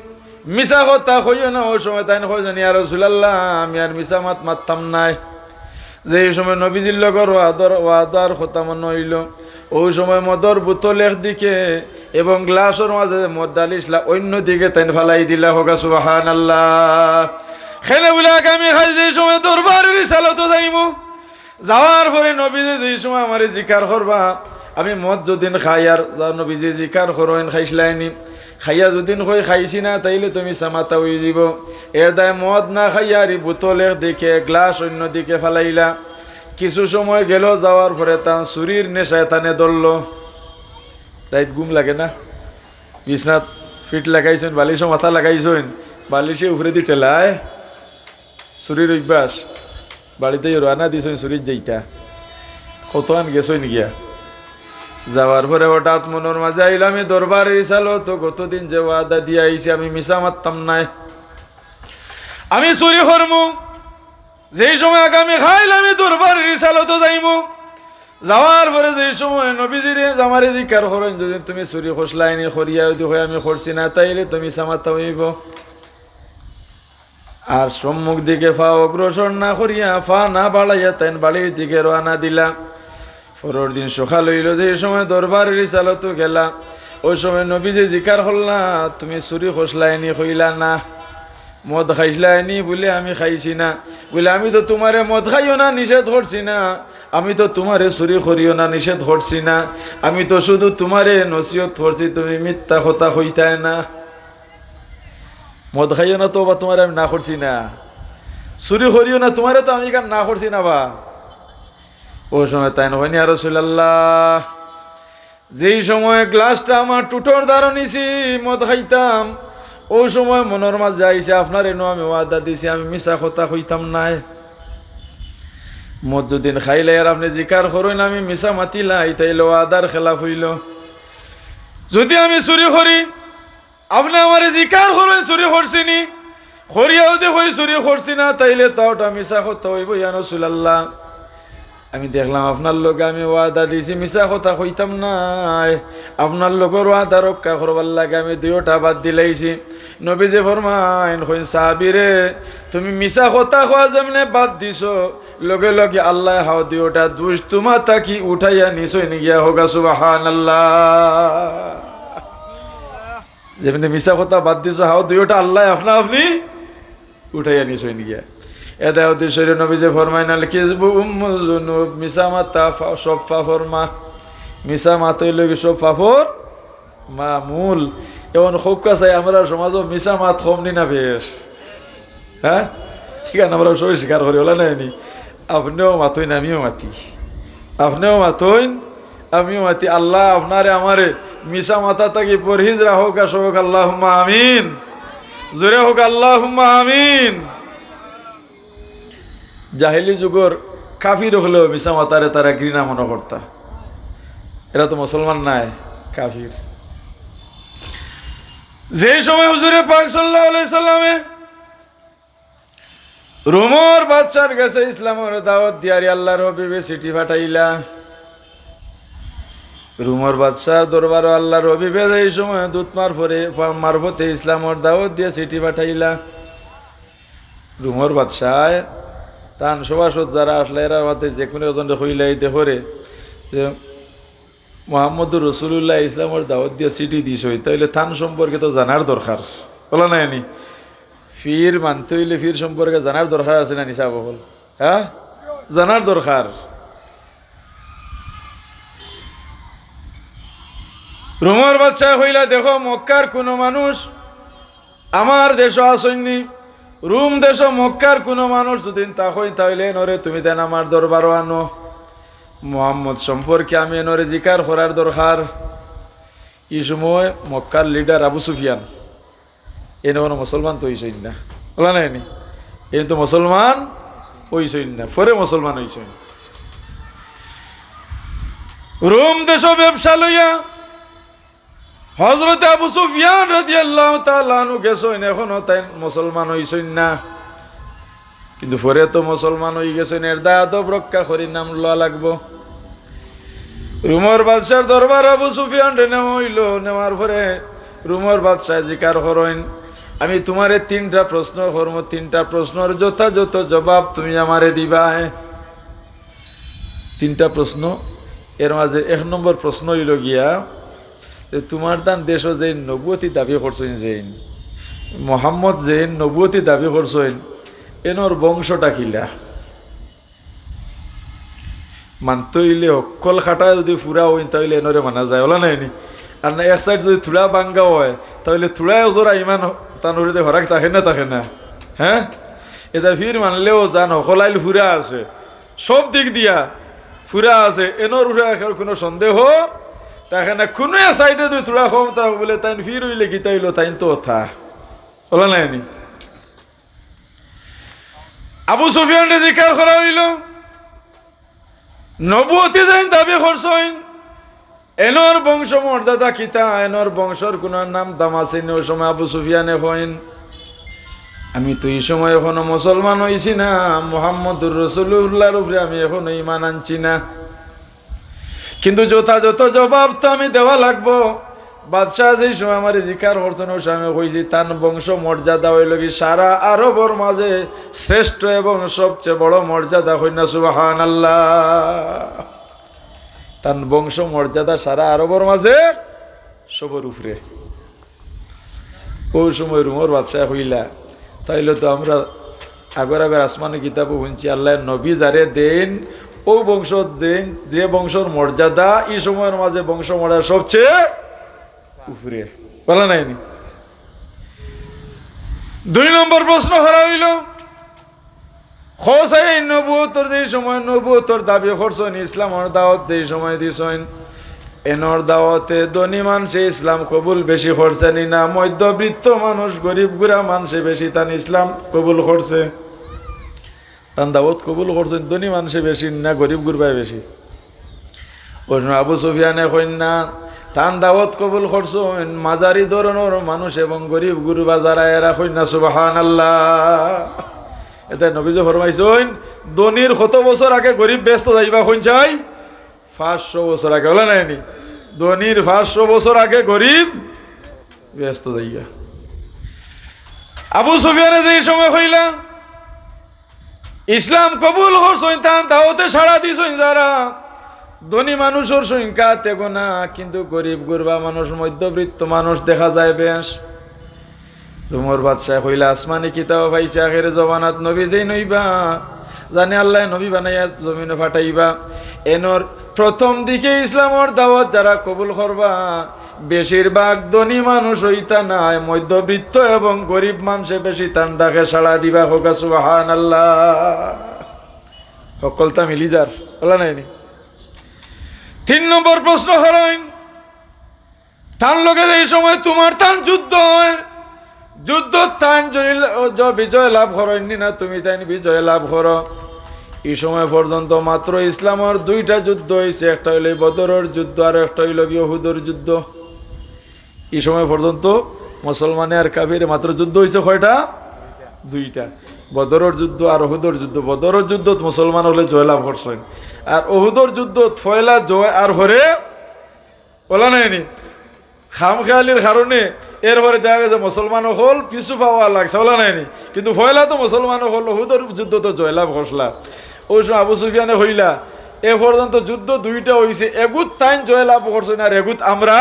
মিছা কথা কইও না।" অউ সময় তাইন কইছইন, "ইয়া রাসুলাল্লাহ, আমি আর মিছা মাত মাততাম নায়।" যেই সময় নবীজির লগে ওয়াদার, ওয়াদার কথা মনো অইলো, অউ সময় মদর বোতল একদিকে এবং গ্লাসর মাঝে মদ ঢালিছলা অইন্য দিকে তাইন ফালাই দিলা। কউক্কা সুবহানাল্লাহ। কেনে বুলে, আগামী কাইল যেই সময় দরবারে রিসালতো যাইমু, যাওয়ার পরে নবীজিয়ে যেই সময় আমারে জিকার করবা, আমি মদ যুদি খাই আর যা নবীজিয়ে জিকার করইন, "খাইছলায়নি?" খাইয়া যুদি কই, "খাইছি না", তাইলে তো মিছা মাতা অইযিবো। এরদায় মদ না খাইয়া আর ই বোতল একদিকে, গ্লাস অইন্য দিকে ফালাইলা। কিছু সময় গেলো, যাওয়ার পরে তান চুরির নেশায় তানে ধরলো। রাইত ঘুম লাগে না, বিছনাত ফিট লাগাইছইন, বালিশো মাথা লাগাইছইন, বালিশে উপরেদি ঠেলায়। চুরির অভ্যাস, বাড়িত রওয়ানা দিছইন চুরিত যাইতা, কতখান গেছইন গিয়া। যাওয়ার পরে হঠাৎ মনর মাঝে আইলো, "আমি দরবারে রিসালতো গতদিন যে ওয়াদা দিয়া আইছি, আমি মিছা মাততাম নায়, আমি চুরি করমু।" যেই সময় আগামী কাইল আমি দরবারে রিসালতো যাইমু, যাওয়ার পরে যেই সময় নবীজিয়ে আমারে জিকার করইন, যুদি তুমি চুরি করছলায়নি, করিয়া যুদি কই আমি করছি না, তাইলে তো মিছা মাতা অইবো। আর সম্মুখ দিকে পা অগ্রসর না করিয়া, পা না বাড়াইয়া তাইন বাড়ির দিকে রওয়ানা দিলা। পরর দিন সকাল অইলো, যেই সময় দরবারে রিসালতো গেলা, অউ সময় নবীজিয়ে জিকার করলা, "তুমি চুরি করছলায়নি?" কইলা, "না।" "মদ খাইছলায়নি?" বুলে, "আমি খাইছি না।" বুলে, "আমি তো তুমারে মদ খাইও না নিষেধ করছি না, আমি তো তুমারে চুরি করিও না নিষেধ করছি না, আমি তো শুধু তুমারে নসিহত করছি তুমি মিথ্যা কথা কইতায় না। মদ খাইও না তো বা তুমারে আমি না করছি না, চুরি করিও না তুমারে তো আমি ইখান না করছি না বা। অউ সময় তাইন কইন, ইয়া রাসুলাল্লাহ, যেই সময় গ্লাসটা আমার টুটর দ্বারো নিছি, মদ খাইতাম, অউ সময় মনর মাঝে আইছে, আপনারে নু আমি ওয়াদা দিছি, আমি মিছা কথা কইতাম নায়। মদ যুদিন খাইলাই আর আপনে জিকার করইন, আমি মিছা মাতিলাই, তাইলে ওয়াদার খেলাফ অইলো। যুদি আমি চুরি করি, আপনে আমারে জিকার করইন, চুরি করছি নি, করিয়াও দেখি চুরি করছি না, তাইলে তা অটা মিছা কথা অইবো, ইয়া রাসুলাল্লাহ। আমি দেখলাম আপনার লগে আমি ওয়াদা দিছি, মিছা কথা কইতাম নায়। আপনার লগর ওয়াদা রক্ষা করবার লাগি আমি দুইওটা বাদ দিলাইছি। নবীজি ফরমাইন, কইন, সাহাবীরে, তুমি মিছা কথা কওয়া যেমনে বাদ দিছো, লগে লগে আল্লায় হাও দুইওটা দুষ তুমা থাকি উঠাইয়া নিছইন গিয়া, কউক্কা সুবহানাল্লাহ। যেমনে মিছা কথা বাদ দিছো, হাও দুইওটা আল্লায় আপনা আপনি উঠাইয়া নিছইন গিয়া। এ হাদিস শরীফ নবীজি ফরমাইন, আল কিযবু উম্মুয যুনুব, মিছা মাতা ফা-, সব পাপর মা। মিছা মাত অইলো গি সব পাপর মা, মূল। এখন কউক্কা চাই, আমরার সমাজো মিছা মাত কম নি না বেশ? হ্যাঁ, ইখান আমরা সবে স্বীকার করি, অলা নায় নি? আপনেও মাতইন, আমিও মাতি, আপনেও মাতইন, আমিও মাতি। আল্লায় আপনারে আমারে মিছা মাতা থাকি পরহিজ রাখউক্কা, সবে কউক্কা আল্লাহুম্মা আমিন। জোরে কউক্কা আল্লাহুম্মা আমিন। জাহিলি যুগর কাফির অকলেও মিছা মাতারে তারা ঘৃণা মনো করতা। এরা তো মুসলমান নায়, কাফির। যেই সময় হুজুরে পাক সাল্লাল্লাহু আলাইহি সাল্লামে রুমর বাদশার গেছে ইসলামর দাওয়াত দিয়ারি আল্লার হাবিবে চিঠি পাঠাইলা। রুমর বাদশার দরবারো আল্লার হাবিবে যেই সময় দূত মারফরে-, মারফতে ইসলামর দাওয়াত দিয়া চিঠি পাঠাইলা। রুমর বাদশায় তান সভাসদ যারা আছলা এরার মাঝে যেকুনু একজনরে কইলাই দেখরে যে মুহাম্মদুর রাসুলুল্লাহ ইসলামর দাওয়াত দিয়া চিঠি দিছইন, তাইলে তান সম্পর্কে তো জানার দরকার। অলা নায় নি? পীর মানতে অইলে পীর সম্পর্কে জানার দরকার আছে না নি সাব অকল? হ্যাঁ, জানার দরকার। রুমর বাদশায় কইলা, দেখো, মক্কার কুনু মানুষ আমার দেশো আছইন নি, রুম দেশো মক্কার কুনু মানুষ যুদি থাকইন, তাইলে এনরে তুমি তাইন আমার দরবারো আনো। মুহাম্মদ সম্পর্কে আমি এনরে জিকার করার দরকার। ই সময় মক্কার লিডার আবু সুফিয়ান, এইন অখনো মুসলমান তো অইছইন না, অলা নায় নি? এইন তো মুসলমান অইছইন না, পরে মুসলমান অইছইন। রুম দেশো ব্যবসা লইয়া হযরতে আবু সুফিয়ান রাদিয়াল্লাহু তাআলা আনহু গেছইন, অখনো তাইন মুসলমান অইছইন না, কিন্তু পরে তো মুসলমান অইগেছইন, এর দায় আদব রক্ষা করি নাম লওয়া লাগবো। রুমর বাদশার দরবারো আবু সুফিয়ানরে নেওয়া অইলো, নেওয়ার পরে রুমর বাদশায় জিকার করইন, আমি তুমারে তিনটা প্রশ্ন করমু, তিনটা প্রশ্নর যথাযথ জবাব তুমি আমারে দিবায়। তিনটা প্রশ্ন, এর মাঝে এক নম্বর প্রশ্ন অইলো গিয়া যে তুমার তান দেশো যেইন নবুয়তি দাবি করছইন, যেইন মোহাম্মদ যেইন নবুয়তি দাবি করছইন, এনর বংশটা কিলা? মানতে অইলে হক্কল খাটায় যুদি পুরা অইন, তাইলে এনরে মানা যায়, অলা নায় নি? আর না, এক সাইড যুদি থুড়া ভাঙ্গা অয়, তাইলে থুড়া এক জোড়া ইমান তান উপরে হরাক থাকে না, থাকে না? হ্যাঁ, এটা পীর মানলেও জান হক্কল আইল পুরা আছে, সব দিক দিয়া পুরা আছে, এনর উপরে এখন কুনু সন্দেহ থাকে না। কুনু এক সাইডে যুদি থুড়া কম থাকে বুলে, তাইন পীর অইলে কিতা অইলো, তাইন তো অতা, অলা নায় নি? আবু সুফিয়ানরে জিকার করা অইলো, নবুয়তি যেইন দাবি করছইন, এনর বংশ মর্যাদা কিতা, এনর বংশর কুনু নাম দাম আছে নি? অউ সময় আবু সুফিয়ানে কইন, আমি তো ই সময় অখনো মুসলমান অইছি না, মুহাম্মদুর রাসুলুল্লাহর উপরে আমি অখনো ইমান আনছি না। কিন্তু যথাযথ জবাব তো আমি দেওয়া লাগবো। বাদশায় যেই সময় আমারে জিকার করছইন, অউ সময় আমি কইছি, তান বংশ মর্যাদা অইলো গি সারা আরবর মাঝে শ্রেষ্ঠ এবং সবচেয়ে বড় মর্যাদা। কইন না সুবহানাল্লাহ। তান বংশ মর্যাদা সারা আরবর মাঝে সবর উপরে। অউ সময় রুমর বাদশায় কইলা, তাইলে তো আমরা আগর আগর আসমানি কিতাবো হুনছি, আল্লায় নবী যারে দেইন, অউ বংশ দেইন, যে বংশর মর্যাদা ই সময়র মাঝে বংশ মর্যাদা সবচেয়ে উপরে। বলা নাইনি? দুই নম্বর প্রশ্ন করা অইলো, খোসাই নবুয়তর যেই সময় নবুয়তর দাবি করছইন, ইসলামর দাওয়াত যেই সময় দিছইন, এনর দাওয়াতে ধনী মানষে ইসলাম কবুল বেশি করছে নি না মধ্যবিত্ত মানুষ, গরিব গুড়া মানষে বেশি তান ইসলাম কবুল করছে? তান দাওয়াত কবুল করছইন ধনী মানষে বেশি না গরিব গুরবায় বেশি? অউ সময় আবু সুফিয়ানে কইন না, তান দাওয়াত কবুল করছইন মাঝারি ধরনর মানুষ এবং গরিব গুরবা যারা এরা। কইন না সুবহানাল্লাহ। এতে নবীজি ফরমাইছইন, ধনীর কত বছর আগে গরিব বেহেস্তো যাইবা? কইন চাই, পাঁচশো বছর আগে। বলা নাইনি? ধনীর পাঁচশো বছর আগে গরিব বেহেস্তো যাইবা। আবু সুফিয়ানে যেই সময় কইলা, ইসলাম কবুল করছইন, তান দাওয়াতে সাড়া দিছইন যারা, ধনী মানুষর সংখ্যা তেগো না, কিন্তু গরিব গুরবা মানুষ, মধ্যবিত্ত মানুষ দেখা যায় বেশ। রুমর বাদশায় কইলা, আসমানি কিতাবো পাইছি, আখেরে জমানাত নবী যেইন অইবা, যানে আল্লায় নবী বানাইয়া জমিনো পাঠাইবা, এনর প্রথম দিকে ইসলামর দাওয়াত যারা কবুল করবা, বেশিরভাগ ধনী মানুষ অইতা নায়, মধ্যবিত্ত এবং গরিব মানষে বেশি তান ডাকে সাড়া দিবা। কউক্কা সুবহানাল্লাহ। হক্কলতা মিলি যার, বলা নাইনি? তিন নম্বর প্রশ্ন করইন, তান লগে যেই সময় তুমার তান যুদ্ধ অয়, যুদ্ধত তান জয়-, জ-, বিজয় লাভ করইন নি না, তুমি তাইন বিজয় লাভ করো। ই সময় পর্যন্ত মাত্র ইসলামর দুইটা যুদ্ধ অইছে, একটা অইলো বদরর যুদ্ধ আর একটা অইলো গিয়া উহুদর যুদ্ধ। ই সময় পর্যন্ত মুসলমানে আর কাফিরে মাত্র যুদ্ধ অইছে কয়টা? দুইটা। বদরর যুদ্ধ আর উহুদর যুদ্ধ। বদরর যুদ্ধত মুসলমান অকলে জয়লাভ করছইন, আর উহুদর যুদ্ধত পয়লা জয় আর পরে, বলা নাইনি, খামখেয়ালির কারণে এরপরে দেখা গেছে মুসলমান অকল পিছু পাওয়া লাগছে, বলা নাইনি? কিন্তু পয়লা তো মুসলমান অকল উহুদর যুদ্ধত জয়লাভ করছলা। অউ সময় আবু সুফিয়ানে কইলা, এ পর্যন্ত যুদ্ধ দুইটা অইছে, এগুত তাইন জয়লাভ করছইন আর এগুত আমরা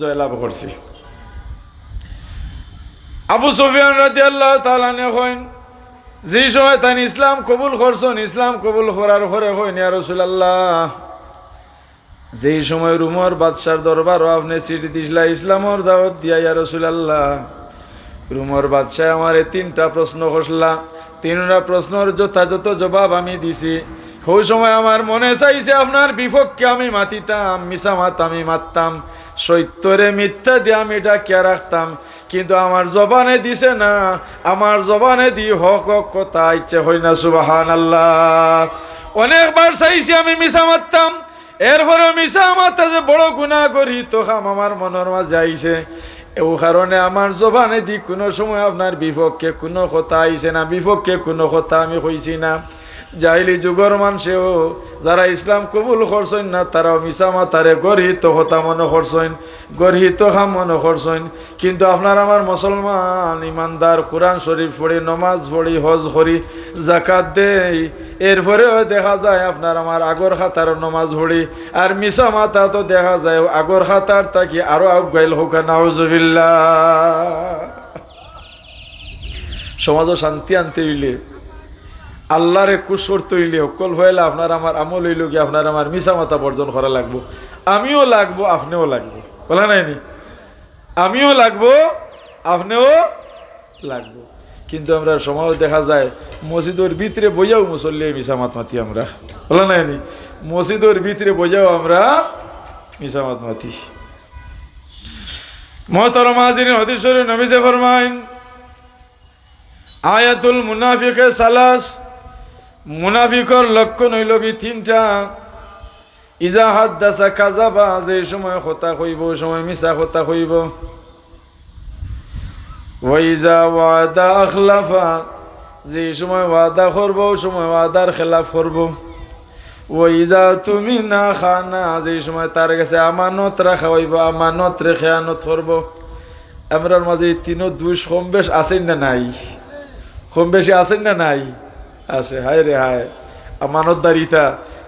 জয়লাভ করছি। আবু সুফিয়ান রাদিয়াল্লাহু তাআলা আনহু কইন, যেই সময় তাইন ইসলাম কবুল করছইন, ইসলাম কবুল করার পরে কইন, ইয়া রাসূলুল্লাহ, যেই সময় রুমর বাদশার দরবারো আপনে চিঠি দিছলা ইসলামর দাওয়াত দিয়া, ইয়া রাসূলুল্লাহ, রুমর বাদশায় আমারে তিনটা প্রশ্ন করছলা, তিনটা প্রশ্নর যথাযথ জবাব আমি দিছি। হউ সময় আমার মনে চাইছে আপনার বিপক্ষে আমি মাতিতাম, মিছা মাত আমি মাততাম, সত্যরে মিথ্যা দিয়া আমি ঢাকিয়া রাখতাম, কিন্তু আমার জবানে দিছে না, আমার জবানেদি হক হক কথা আইছে। কইন না সুবহানাল্লাহ। অনেকবার চাইছি আমি মিছা মাততাম, এরপরেও মিছা মাতা যে বড় গুনাহ, গর্হিত কাম আমার মনর মাঝে আইছে। অউ কারণে আমার জবানেদি কুনু সময় আপনার বিপক্ষে কুনু কথা আইছে না, বিপক্ষে কুনু কথা আমি কইছি না। জাহিলি যুগর মানষেও যারা ইসলাম কবুল করছইন না, তারাও মিছা মাতারে গর্হিত কথা মনো করছইন, গর্হিত কাম মনো করছইন। কিন্তু আপনার আমার মুসলমান, ইমানদার, কুরআন শরীফ পড়ি, নমাজ পড়ি, হজ করি, যাকাত দেই, এরপরেও দেখা যায় আপনার আমার আগর কাতারর নমাজ পড়ি, আর মিছা মাতা তো দেখা যায় আগর কাতার থাকি আরো আগুয়াইল। কউক্কা নাউজুবিল্লাহ। সমাজো শান্তি আনতে অইলে, আল্লারে খুশ করতে অইলে, হক্কল পয়লা আপনার আমার আমল অইলো গি, আপনার আমার মিছা মাতা বর্জন করা লাগবো। আমিও লাগবো, আপনেও লাগবো, বলা নাইনি? আমিও লাগবো, আপনেও লাগবো। কিন্তু আমরার সমাজো দেখা যায় মসজিদর ভিতরে বইয়াও মুসল্লিয়ে মিছা মাত মাতি আমরা, বলা নাইনি? মসজিদর ভিতরে বইয়াও আমরা মিছা মাত মাতি। মুহতারাম হাজিরিন, হাদিস শরীফ নবীজি ফরমাইন, আয়াতুল মুনাফিকে সালাস, মুনাফিকর লক্ষণ অইলো গি তিনটা। ইজা হাদ্দাসা কাযাবা, যেই সময় কথা কইবো, অউ সময় মিছা কথা কইবো। ওয়া ইজা ওয়াদা আখলাফা, যেই সময় ওয়াদা করবো, অউ সময় ওয়াদার খেলাফ করবো। ওয়া ইজা তুমিনা খানা, যেই সময় তার গেছে আমানত রাখা অইবো, আমানতরে খেয়ানত করবো। আমরার মাঝে ই তিনো দুষ কম বেশ আছে না নাই? কম বেশি আছে না নাই? আছে। হায় রে হায়, আমানতদারিতা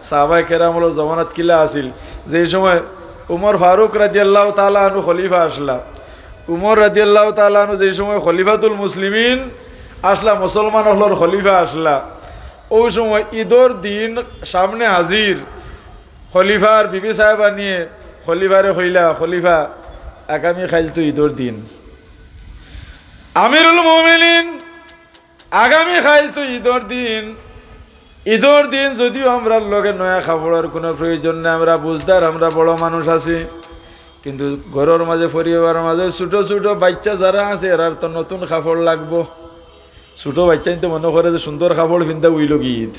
সাহাবায়ে কেরামর জমানাত কিলা আছিল। যেই সময় উমর ফারুক রাদিয়াল্লাহু তাআলা আনহু খলিফা আছলা, উমর রাদিয়াল্লাহু তাআলা আনহু যেই সময় খলিফাতুল মুসলিমিন আছলা, মুসলমান অকলর খলিফা আছলা, অউ সময় ইদর দিন সামনে হাজির। খলিফার বিবি সাহেবানিয়ে খলিফারে কইলা, "খলিফা, আগামী কাইল তো ইদর দিন।" আমিরুল মুমিনিন, আগামী কাইল তো ইদর দিন। ইদর দিন যদিও আমরার লগে নয়া কাপড়র কুনু প্রয়োজন নাই, আমরা বুঝদার, আমরা বড় মানুষ আছি, কিন্তু ঘরর মাঝে, পরিবারর মাঝে ছোট ছোট বাইচ্চা যারা আছে, এরার তো নতুন কাপড় লাগবো। ছোট বাইচ্চাইন্তে মনো করে যে সুন্দর কাপড় পিন্দা অইলো গি ইদ,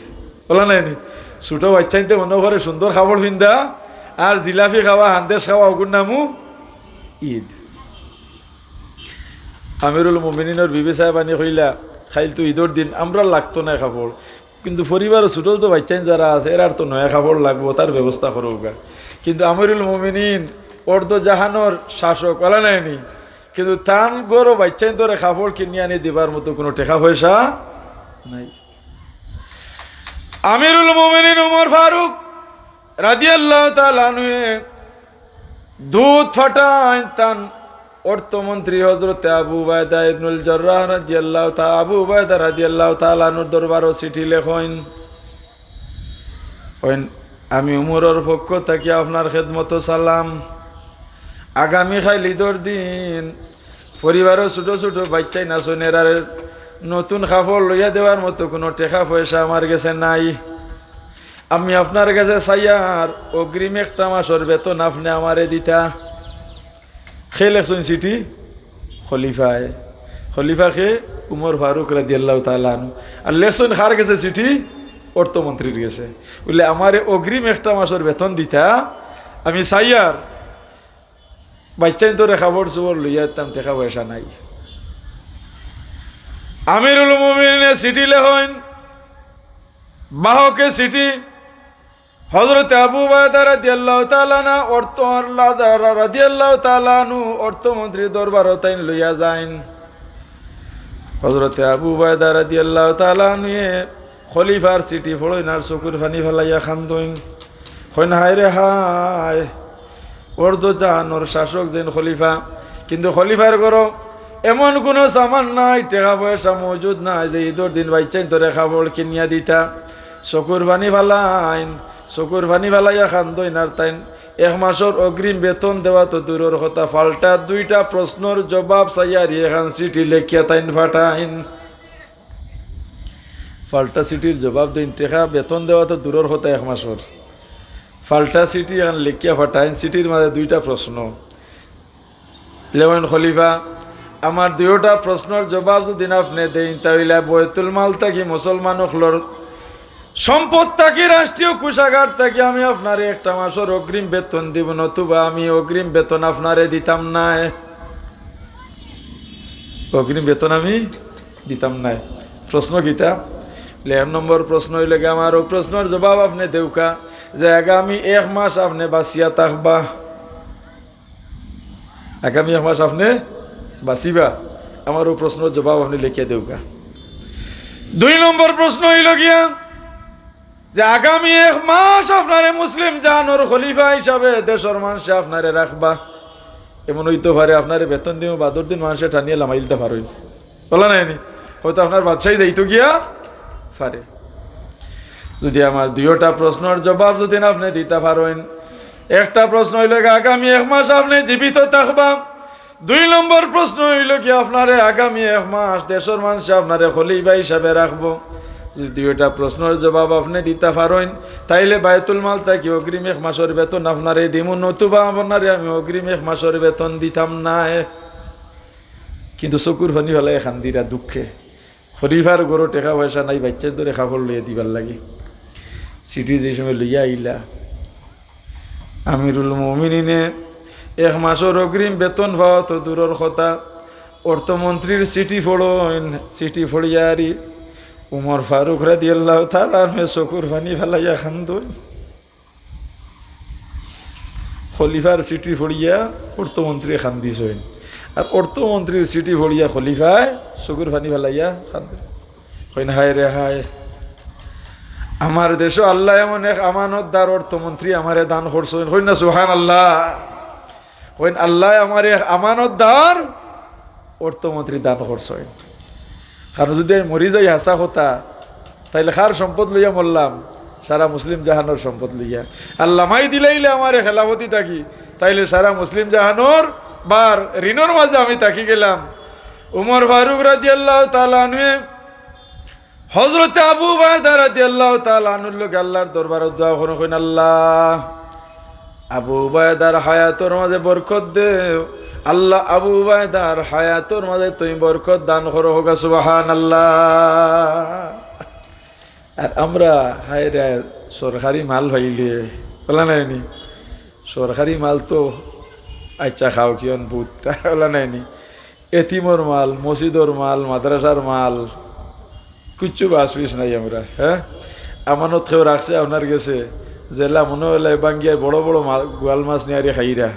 অলা নায়নি? ছোট বাইচ্চাইন্তে মনো করে সুন্দর কাপড় পিন্দা আর জিলাপি খাওয়া, হান্দেশ খাওয়া, অগুর নামউ ইদ। আমিরুল মুমিনিনর বিবি সাহেবানি কইলা, "কাইল তো ইদর দিন, আমরার লাগতো নায় কাপড়, কিন্তু পরিবারো ছোট ছোট বাইচ্চাইন যারা আছে, এরার তো নয়া কাপড় লাগবো, তার ব্যবস্থা করউক্কা।" কিন্তু আমিরুল মুমিনিন অর্ধ জাহানর শাসক, অলা নায়নি? কিন্তু তান ঘরো বাইচ্চাইন্তরে কাপড় কিনি আনি দিবার মতো কুনু টেকা পয়সা নাই। আমিরুল মুমিনিন উমর ফারুক রাদিয়াল্লাহু তাআলা আনহুয়ে দূত পাঠাইন তান অর্থমন্ত্রী হযরতে আবু উবায়দা ইবনুল জাররাহ রাদিয়াল্লাহু তা-, আবু উবায়দা রাদিয়াল্লাহু তাআলা আনহুর দরবারো চিঠি লেখইন। কইন, "আমি উমরর পক্ষ থাকি আপনার খেদমতো সালাম। আগামী কাইল ইদর দিন পরিবারো ছোট ছোট বাইচ্চাইন আছইন, এরারে নতুন কাপড় লইয়া দেওয়ার মতো কুনু টেকা পয়সা আমার গেছে নাই। আমি আপনার গেছে চাইয়ার অগ্রিম একটা মাসর বেতন আপনে আমারে দিতা।" কে লেখছইন চিঠি? খলিফায়। খলিফা কে? উমর ফারুক রাদিয়াল্লাহু তাআলা আনহু। আর লেখছইন কার গেছে চিঠি? অর্থমন্ত্রীর গেছে। বুলে, "আমারে অগ্রিম একটা মাসর বেতন দিতা, আমি চাইয়ার বাইচ্চাইন্তরে কাপড় চোপড় লইয়া দিতাম, টেকা পয়সা নাই।" আমিরুল মুমিনিনে চিঠি লেখইন, বাহকে চিঠি হযরতে আবু উবায়দা রাদিয়াল্লাহু তাআলা আনহু অর্থ-, রাদিয়াল্লাহু তাআলা আনহু অর্থমন্ত্রীর দরবারো তাইন লইয়া যাইন। হযরতে আবু উবায়দা রাদিয়াল্লাহু তাআলা আনহুয়ে খলিফার চিঠি পড়ইন আর চকুর পানি ফালাইয়া কান্দইন। কইন, "হায় রে হায়, অর্ধ জাহানর শাসক যেইন খলিফা, কিন্তু খলিফার ঘরো এমন কুনু সামান নাই, টেকা পয়সা মজুদ নাই যে ইদর দিন বাইচ্চাইন্তরে কাপড় কিনিয়া দিতা।" চকুর পানি ফালাইন, চকুর পানি ফালাইয়া কান্দইন আর তাইন এক মাসর অগ্রিম বেতন দেওয়া তো দূরর কথা, পাল্টা দুইটা প্রশ্নর জবাব চাইয়ার একখান চিঠি লেখিয়া তাইন পাঠাইন। পাল্টা চিঠির জবাব দেইন, টেকা বেতন দেওয়া তো দূরর কথা এক মাসর, পাল্টা চিঠি একখান লেখিয়া পাঠাইন। চিঠির মাঝে দুইটা প্রশ্ন। লেখইন, "খলিফা, আমার দুইওটা প্রশ্নর জবাব যুদি আপনে দেইন, তা অইলে বায়তুল মাল থাকি মুসলমান অকলর সম্পদ থাকি, রাষ্ট্রীয় কোষাগার থাকি আমি আপনারে একটা মাসর অগ্রিম বেতন দিমু, নতুবা আমি অগ্রিম বেতন আপনারে দিতাম নায়। অগ্রিম বেতন আমি দিতাম নায়।" প্রশ্ন কিতা? বলে, এক নম্বর প্রশ্ন অইলো গি, আমার অউ প্রশ্নর জবাব আপনে দেউক্কা যে আগামী এক মাস আপনে বাঁচিয়া থাকবা, আগামী এক মাস আপনে বাঁচিবা, আমার অউ প্রশ্নর জবাব আপনে লেখিয়া দেউক্কা। দুই নম্বর প্রশ্ন অইলো গিয়া যে আগামী এক মাস আপনারে মুসলিম জাহানর খলিফা হিসাবে দেশর মানষে আপনারে রাখবা। এমন অইতো পারে আপনারে বেতন দিমু, বাদর দিন মানষে টানিয়া লামাইলতা পারইন। বলা নায়নি? হয়তো আপনার বাদশাই যাইতো গিয়া পারে। যুদি আমার দুইওটা প্রশ্নর জবাব যুদি আপনে দিতা পারইন, একটা প্রশ্ন অইলো গি, আগামী এক মাস আপনে জীবিত থাকবা। দুই নম্বর প্রশ্ন অইলো গি, আপনারে আগামী এক মাস দেশর মানষে আপনারে খলিফা হিসাবে রাখবো। যুদি দুইওটা প্রশ্নর জবাব আপনে দিতা পারইন, তাইলে বায়তুল মাল থাকি অগ্রিম এক মাসর বেতন আপনারে দিমু, নতুবা আপনারে আমি অগ্রিম এক মাসর বেতন দিতাম নায়। কিন্তু চকুর পানি ফালাইয়া কান্দিরা দুঃখে। খলিফার ঘরো টেকা পয়সা নাই, বাইচ্চাইন্তরে কাপড় লইয়া দিবার লাগি। চিঠি যে সময় লইয়া আইলা, আমিরুল মুমিনিনে এক মাসর অগ্রিম বেতন পাওয়া তো দূরর কথা, অর্থমন্ত্রীর চিঠি পড়ইন, চিঠি পড়িয়া আরি উমর ফারুক রাদিয়াল্লাহু তাআলা আনহু চকুর পানি ফালাইয়া কান্দইন। খলিফার চিঠি পড়িয়া অর্থমন্ত্রী কান্দিছইন, আর অর্থমন্ত্রীর চিঠি পড়িয়া খলিফায় চকুর পানি ফালাইয়া কান্দইন। কইন, "হায় রে হায়, আমার দেশো আল্লায় এমন এক আমানতদার অর্থমন্ত্রী আমারে দান করছইন।" কইন না, "সুবহানাল্লাহ।" কইন, "আল্লায় আমারে এক আমানতদার অর্থমন্ত্রী দান করছইন।" কারণ যুদি আমি মরি যাই হাছা কথা, তাইলে কার সম্পদ লইয়া মরলাম? সারা মুসলিম জাহানর সম্পদ লইয়া। আর লামাই দিলাইলে আমারে খেলাফতি থাকি, তাইলে সারা মুসলিম জাহানর বার ঋণর মাঝে আমি থাকি গেলাম। উমর ফারুক রাদিয়াল্লাহু তাআলা আনহুয়ে হযরতে আবু উবায়দা রাদিয়াল্লাহু তাআলা আনহুর লগে আল্লাহর দরবারো দোয়া করইন, কইন, "আল্লাহ, আবু উবায়দার হায়াতর মাঝে বরকত দেও, আল্লাহ আবু উবায়দার হায়াতর মাঝে তুমি বরকত দান করো।" কউক্কা সুবহানাল্লাহ। আর আমরা হায়রে সরকারি মাল পাইলে, অলা নায়নি? সরকারি মাল তো আইচ্ছা খাও কিয়ন বুত, অলা নায়নি? এতিমর মাল, মসজিদর মাল, মাদ্রাসার মাল, কিচ্ছু বাঁচি নাই আমরা, হ্যাঁ? আমানত কেউ রাখছে আপনার গেছে, যেলা মনো অইলে ভাঙ্গিয়া বড় বড় মা-, গোয়াল মাছ নিয়ারি খাইরা,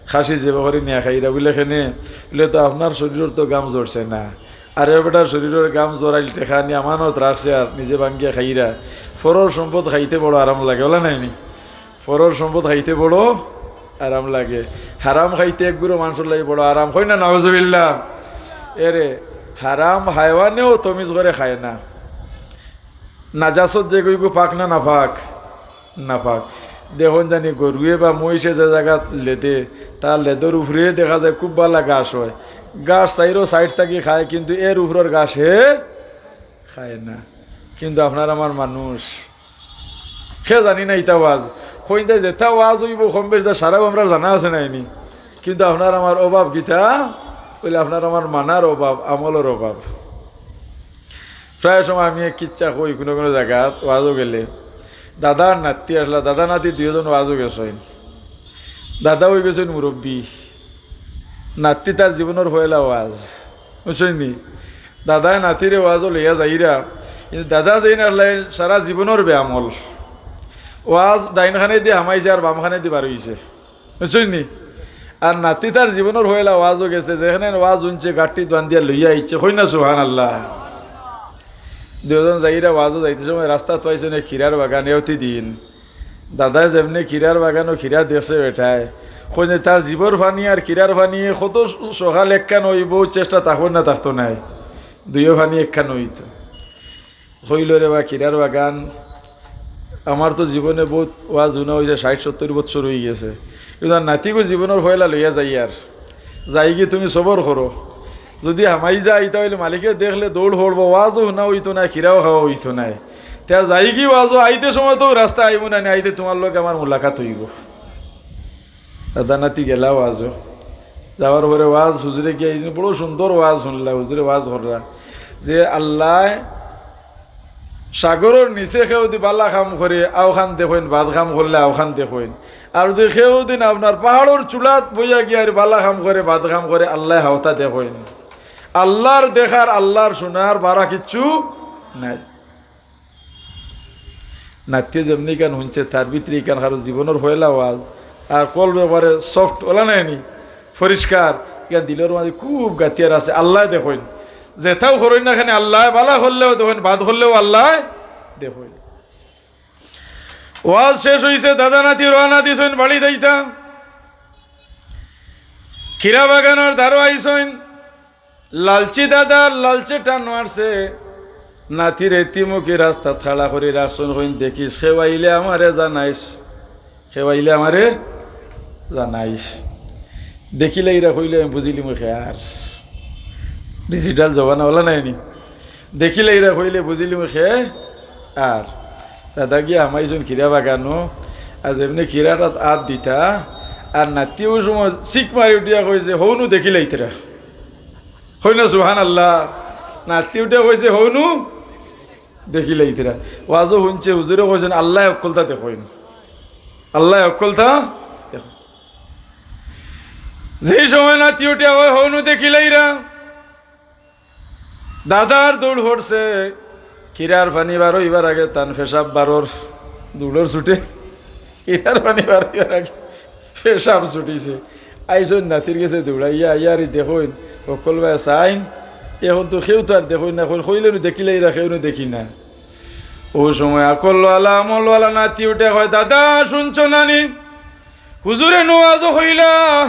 খাসি জবে করি নিয়া খাইরা, বুলে, "কেনে?" বুলে, "তো আপনার শরীরর তো ঘাম ঝরছে না, আর এ বেটার শরীরর ঘাম ঝরাইল টেকা নিয়া আমানত রাখছে আর নিজে ভাঙ্গিয়া খাইরা।" পরর সম্পদ খাইতে বড় আরাম লাগে, অলা নায়নি? পরর সম্পদ খাইতে বড় আরাম লাগে। হারাম খাইতে এক গুরু মানষর লাগি বড় আরাম। কই না নাউজুবিল্লাহ? এরে, হারাম হায়ওয়ানেও তমিজ করে খায় না। নাজাসত যেগু, ইগু পাক না নাপাক? নাপাক। দেখইন জানি গরুয়ে বা মহিষে যে জাগাত লেদে, তার লেদর উপরে দেখা যায় খুব ভালা ঘাস অয়। ঘাস চাইরো সাইড থাকি খায়, কিন্তু এর উপরর ঘাস হে খায় না। কিন্তু আপনার আমার মানুষ, কে জানি না ইতা ওয়াজ। কইন দে যেতা ওয়াজ অইবো কম বেশ দা সারাও আমরার জানা আছে নায়নি। কিন্তু আপনার আমার অভাব কিতা? অইলে আপনার আমার মানার অভাব, আমলর অভাব। প্রায় সময় আমি এক কিচ্ছা কই, কুনু কুনু জাগাত ওয়াজো গেলে, দাদা আর নাতি আছলা, দাদা নাতি দুইওজন ওয়াজো গেছইন। দাদা অইগেছইন মুরব্বি, নাতি তার জীবনর পয়লা ওয়াজ, বুঝছইন নি? দাদায় নাতিরে ওয়াজো লইয়া যাইরা, কিন্তু দাদা যেইন আছলা সারা জীবনর বেআমল। ওয়াজ ডাইন খানেদি হামাইছে আর বাম খানেদি বার অইছে, বুঝছইন নি? আর নাতি তার জীবনর পয়লা ওয়াজো গেছে, যেখানে ওয়াজ হুনছে, গাট্টিত বান্ধিয়া লইয়া আইছে। কই না সুবহানাল্লাহ? দুইওজন যাইরা ওয়াজো যাইতে সময় রাস্তাত পাইছইন এক খিরার বাগান, এওতি দিন। দাদায় যেমনে খিরার বাগানো খিরা দেখছে বেটায়, কইন যে তার জিবর পানি আর খিরার পানি কত সকাল একখান অইবো, চেষ্টা থাকবো না থাকতো নায়, দুইও পানি একখান অইতো। কইল, "রে বা, খিরার বাগান, আমার তো জীবনে বউত ওয়াজ হুনা অইছে, ষাইট সত্তইর বছর অইগেছে, কিন্তু আর নাতিগু জীবনর পয়লা লইয়া যাইয়ার, যাইগি তুমি সবর করো, যুদি হামাই যাই, তা অইলে মালিকে দেখলে দৌড় পড়বো, ওয়াজও হুনা অইতো নায়, খিরাও খাওয়া অইতো নায়। তে আর যাইগি ওয়াজো, আইতে সময় তো রাস্তা আইবো না নি, আইতে তুমার লগে আমার মুলাকাত অইবো।" দাদা নাতি গেলা ওয়াজো। যাওয়ার পরে ওয়াজ হুজুরে গিয়া, "এই দিন বড় সুন্দর ওয়াজ হুনলা, হুজুরে ওয়াজ করলা যে আল্লায় সাগরর নিচে কেউ যুদি বালা কাম করে, অউখান দেখইন, বাদ কাম করলে অউখান দেখইন। আর যুদি কেউ দিন আপনার পাহাড়র চূড়াত বইয়া গিয়া আর বালা কাম করে, বাদ কাম করে, আল্লায় হাওতা দেখইন।" আল্লার দেখার, আল্লার হুনার বারা কিচ্ছু নাই। নাতিয়ে যেমনে ইখান হুনছে, তার ভিতরে ইখান কারো জীবনর পয়লা ওয়াজ। আর কলব একবারে soft, অলা নায়নি, পরিষ্কার। ইখান দিলর মাঝে খুব গাতিয়ার আছে, আল্লায় দেখইন। যেতাউ করইন না কেনে আল্লায়, বালা করলেও দেখইন, বাদ করলেও আল্লায় দেখইন। ওয়াজ শেষ অইছে, দাদা নাতি রওয়ানা দিছইন বাড়ি যাইতা। খিরা বাগানর ধারো আইছইন। লালচি দাদা লালচে টান মারছে, নাতিরে এতিমুখী রাস্তাত খাড়া করি রাখছইন, কইন, "দেখিস, কেউ আইলে আমারে জানাইস, কেউ আইলে আমারে জানাইস।" দেখিলাইরা কইলে আমি বুঝিলিমু কে আর। Digital জমানা অলা নায়নি। দেখিলাইরা কইলে বুঝিলিমু কে আর। দাদা গিয়া হামাইছইন খিরা বাগানো, আর যেমনে খিরাটাত আত দিতা, আর নাতিয়ে অউ সময় চিক মারি উঠিয়া কইছে, "হউনু দেখিলাইতরা।" কই না সুবহানাল্লাহ। নাতি উঠে কইছে, "হউনু দেখিলাইতরা।" ওয়াজও হুনছে, হুজুরে কইছইন, "আল্লায় অক্কলতা দেখইন, আল্লায় অক্কলতা দেখইন।" যেই সময় নাতি উঠে কয়, "হউনু দেখিলাইরা।" দাদার দৌড় পড়ছে, খিরার পানি বার অইবার আগে তান পেশাব বারর, দৌড়র ছুটে, খিরার পানি বার অইবার আগে পেশাব ছুটিছে। আইছইন নাতির গেছে দৌড়াইয়া, আইয়া রে দেখইন, হক্কল বায় চাইন, অখন তো কেউ তো আর দেখইন না, কইন, "কইলে নু দেখিলাইরা, কেউ নু দেখি না।" অউ সময় আকলওয়ালা, আমলওয়ালা নাতি উঠে কয়, "দাদা, হুনছো না নি? হুজুরে নু ওয়াজো কইলা,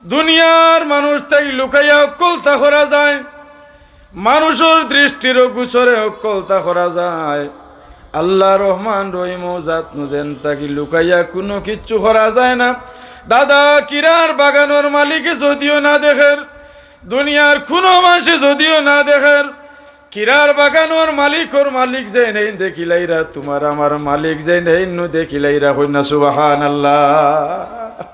দুনিয়ার মানুষ থাকি লুকাইয়া হক্কলতা করা যায়, মানুষর দৃষ্টিরও গোচরে হক্কলতা করা যায়। আল্লাহ রহমান রহিম অউ জাতনু যেন তাকি লুকাইয়া কুনু কিচ্ছু করা যায় না। দাদা কিরার বাগানর মালিকে যদিও না দেখের, দুনিয়ার কুনু মানষে যদিও না দেখের, কিরার বাগানর মালিকর মালিক যেইন দেখিলাইরা, তুমার আমার মালিক যেইন নু দেখিলাইরা। কইন না সুবহানাল্লাহ।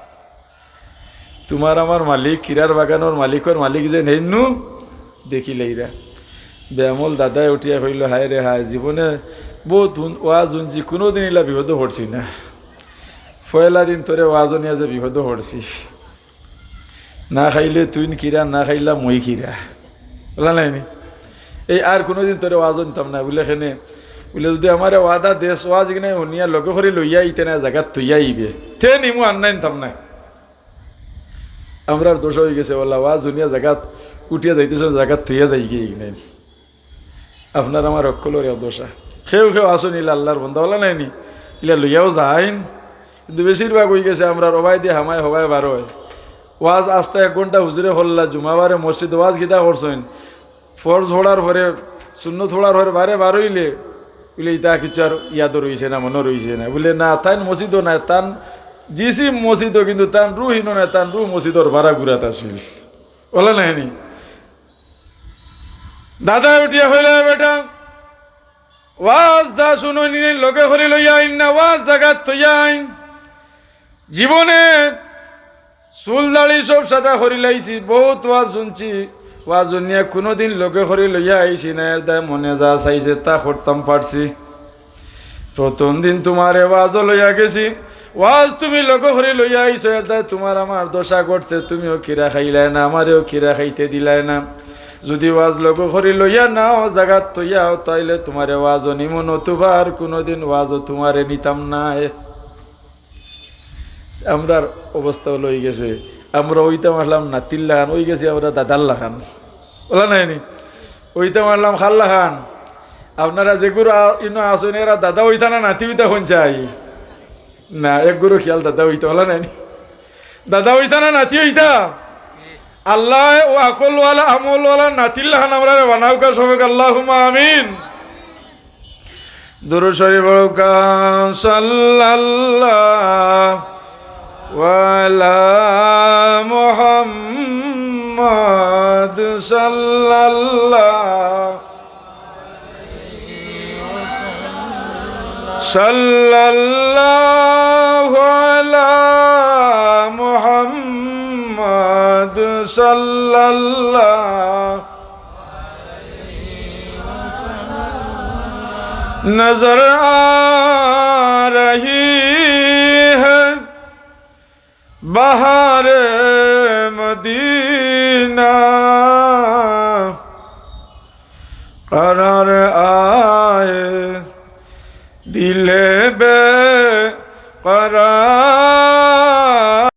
তুমার আমার মালিক, কিরার বাগানর মালিকর মালিক যেইন নু দেখিলাইরা। বেআমল দাদায় উঠিয়া কইলো, হায় রে হায়, জীবনে বউত হুন-, ওয়াজ হুনছি, কুনুদিন ইলা বিপদো পড়ছি না। পয়লা দিন তোরে ওয়াজো নিয়া যে বিপদো পড়ছি। না খাইলে তুইন কিরা, না খাইলা মই কিরা। অলা নায় নি? এই আর কুনুদিন তোরে ওয়াজো নিতাম না। বুলে, কেনে? বুলে, যুদি আমারে ওয়াদা দেস, ওয়াজ ইগিনাইন হুনিয়া লগে করি লইয়া আইতে না, জাগাত থইয়া আইবে। তে নিমু, আর নায় নিতাম না। আমরার দশা অইগেছে, অলা ওয়াজ হুনিয়া জাগাত উঠিয়া যাইতে সময় জাগাত থইয়া যাইগি ইগিনাইন। আপনার আমার হক্কলর এক দশা। কেউ কেউ আছইন ইলা আল্লার বন্দা, অলা নায় নি? ইলা লইয়াও যাইন। কিন্তু বেশিরভাগ অইগেছে আমরার অবায়দি হামায় হবায় বার অয়। ওয়াজ আস্তা এক ঘন্টা হুজুরে করলা, জুমাবারে মসজিদো ওয়াজ কিতা করছইন? ফরজ পড়ার পরে, সুন্নত পড়ার পরে বারে বার অইলে, বুলে, ইতা কিচ্ছু আর ইয়াদো রইছে না, মনো রইছে না। বুলে, না, তাইন মসজিদো নায়, তান জিসিম মসজিদো, কিন্তু তান রুহ ইনো নায়, তান রুহ মসজিদর বারা ঘুরাত আছিল। অলা নায় নি? দাদায় উঠিয়া কইলা, বেটা, ওয়াজ যা হুনইন ইগিনাইন লগে করি লইয়া আইন না, ওয়াজ জাগাত থইয়া আইন। জীবনে চুল দাড়ি সব সাদা করিলাইছি, বউত ওয়াজ হুনছি, ওয়াজ হুনিয়া কুনুদিন লগে করি লইয়া আইছি না, এর দায় মনে যা চাইছে তা করতাম পারছি। প্রথম দিন তুমারে ওয়াজো লইয়া গেছি, ওয়াজ তুমি লগে করি লইয়া আইছো, এর দায় তুমার আমার দশা ঘটছে, তুমিও কিরা খাইলায় না, আমারেও কিরা খাইতে দিলায় না। যুদি ওয়াজ লগে করি লইয়া না আও, জাগাত থইয়া আও, তাইলে তুমারে ওয়াজো নিমু, নতুবা আর কুনুদিন ওয়াজো তুমারে নিতাম নায়। আমরার অবস্থা অলা অইগেছে, আমরা অইতাম আছলাম নাতির লাখান, অইগেছি আমরা দাদার লাখান। অলা নায় নি? অইতাম আছলাম কার লাখান? আপনারা যেগুইন আ-, ইনো আছইন, এরা দাদা অইতা না নাতি অইতা কইন চাই? না, একগুইনও খিয়াল দাদা অইতা, অলা নায় নি? দাদা অইতা না নাতি অইতা? আল্লায় অউ আকলওয়ালা, আমলওয়ালা নাতির লাখান আমরারে বানাউক্কা সবে, আল্লাহুম্মা আমিন। দুরূদ শরীফ পড়ুক্কা, সাল্লাল্লাহু আলা মুহাম্মদ, সাল্লাল্লাহু, সাল্লাল্লাহু আলা মুহাম্মদ, সাল্লাল্লাহু। نظر آ رہی ہے بہار مدینہ، قرار آئے دل بے قرار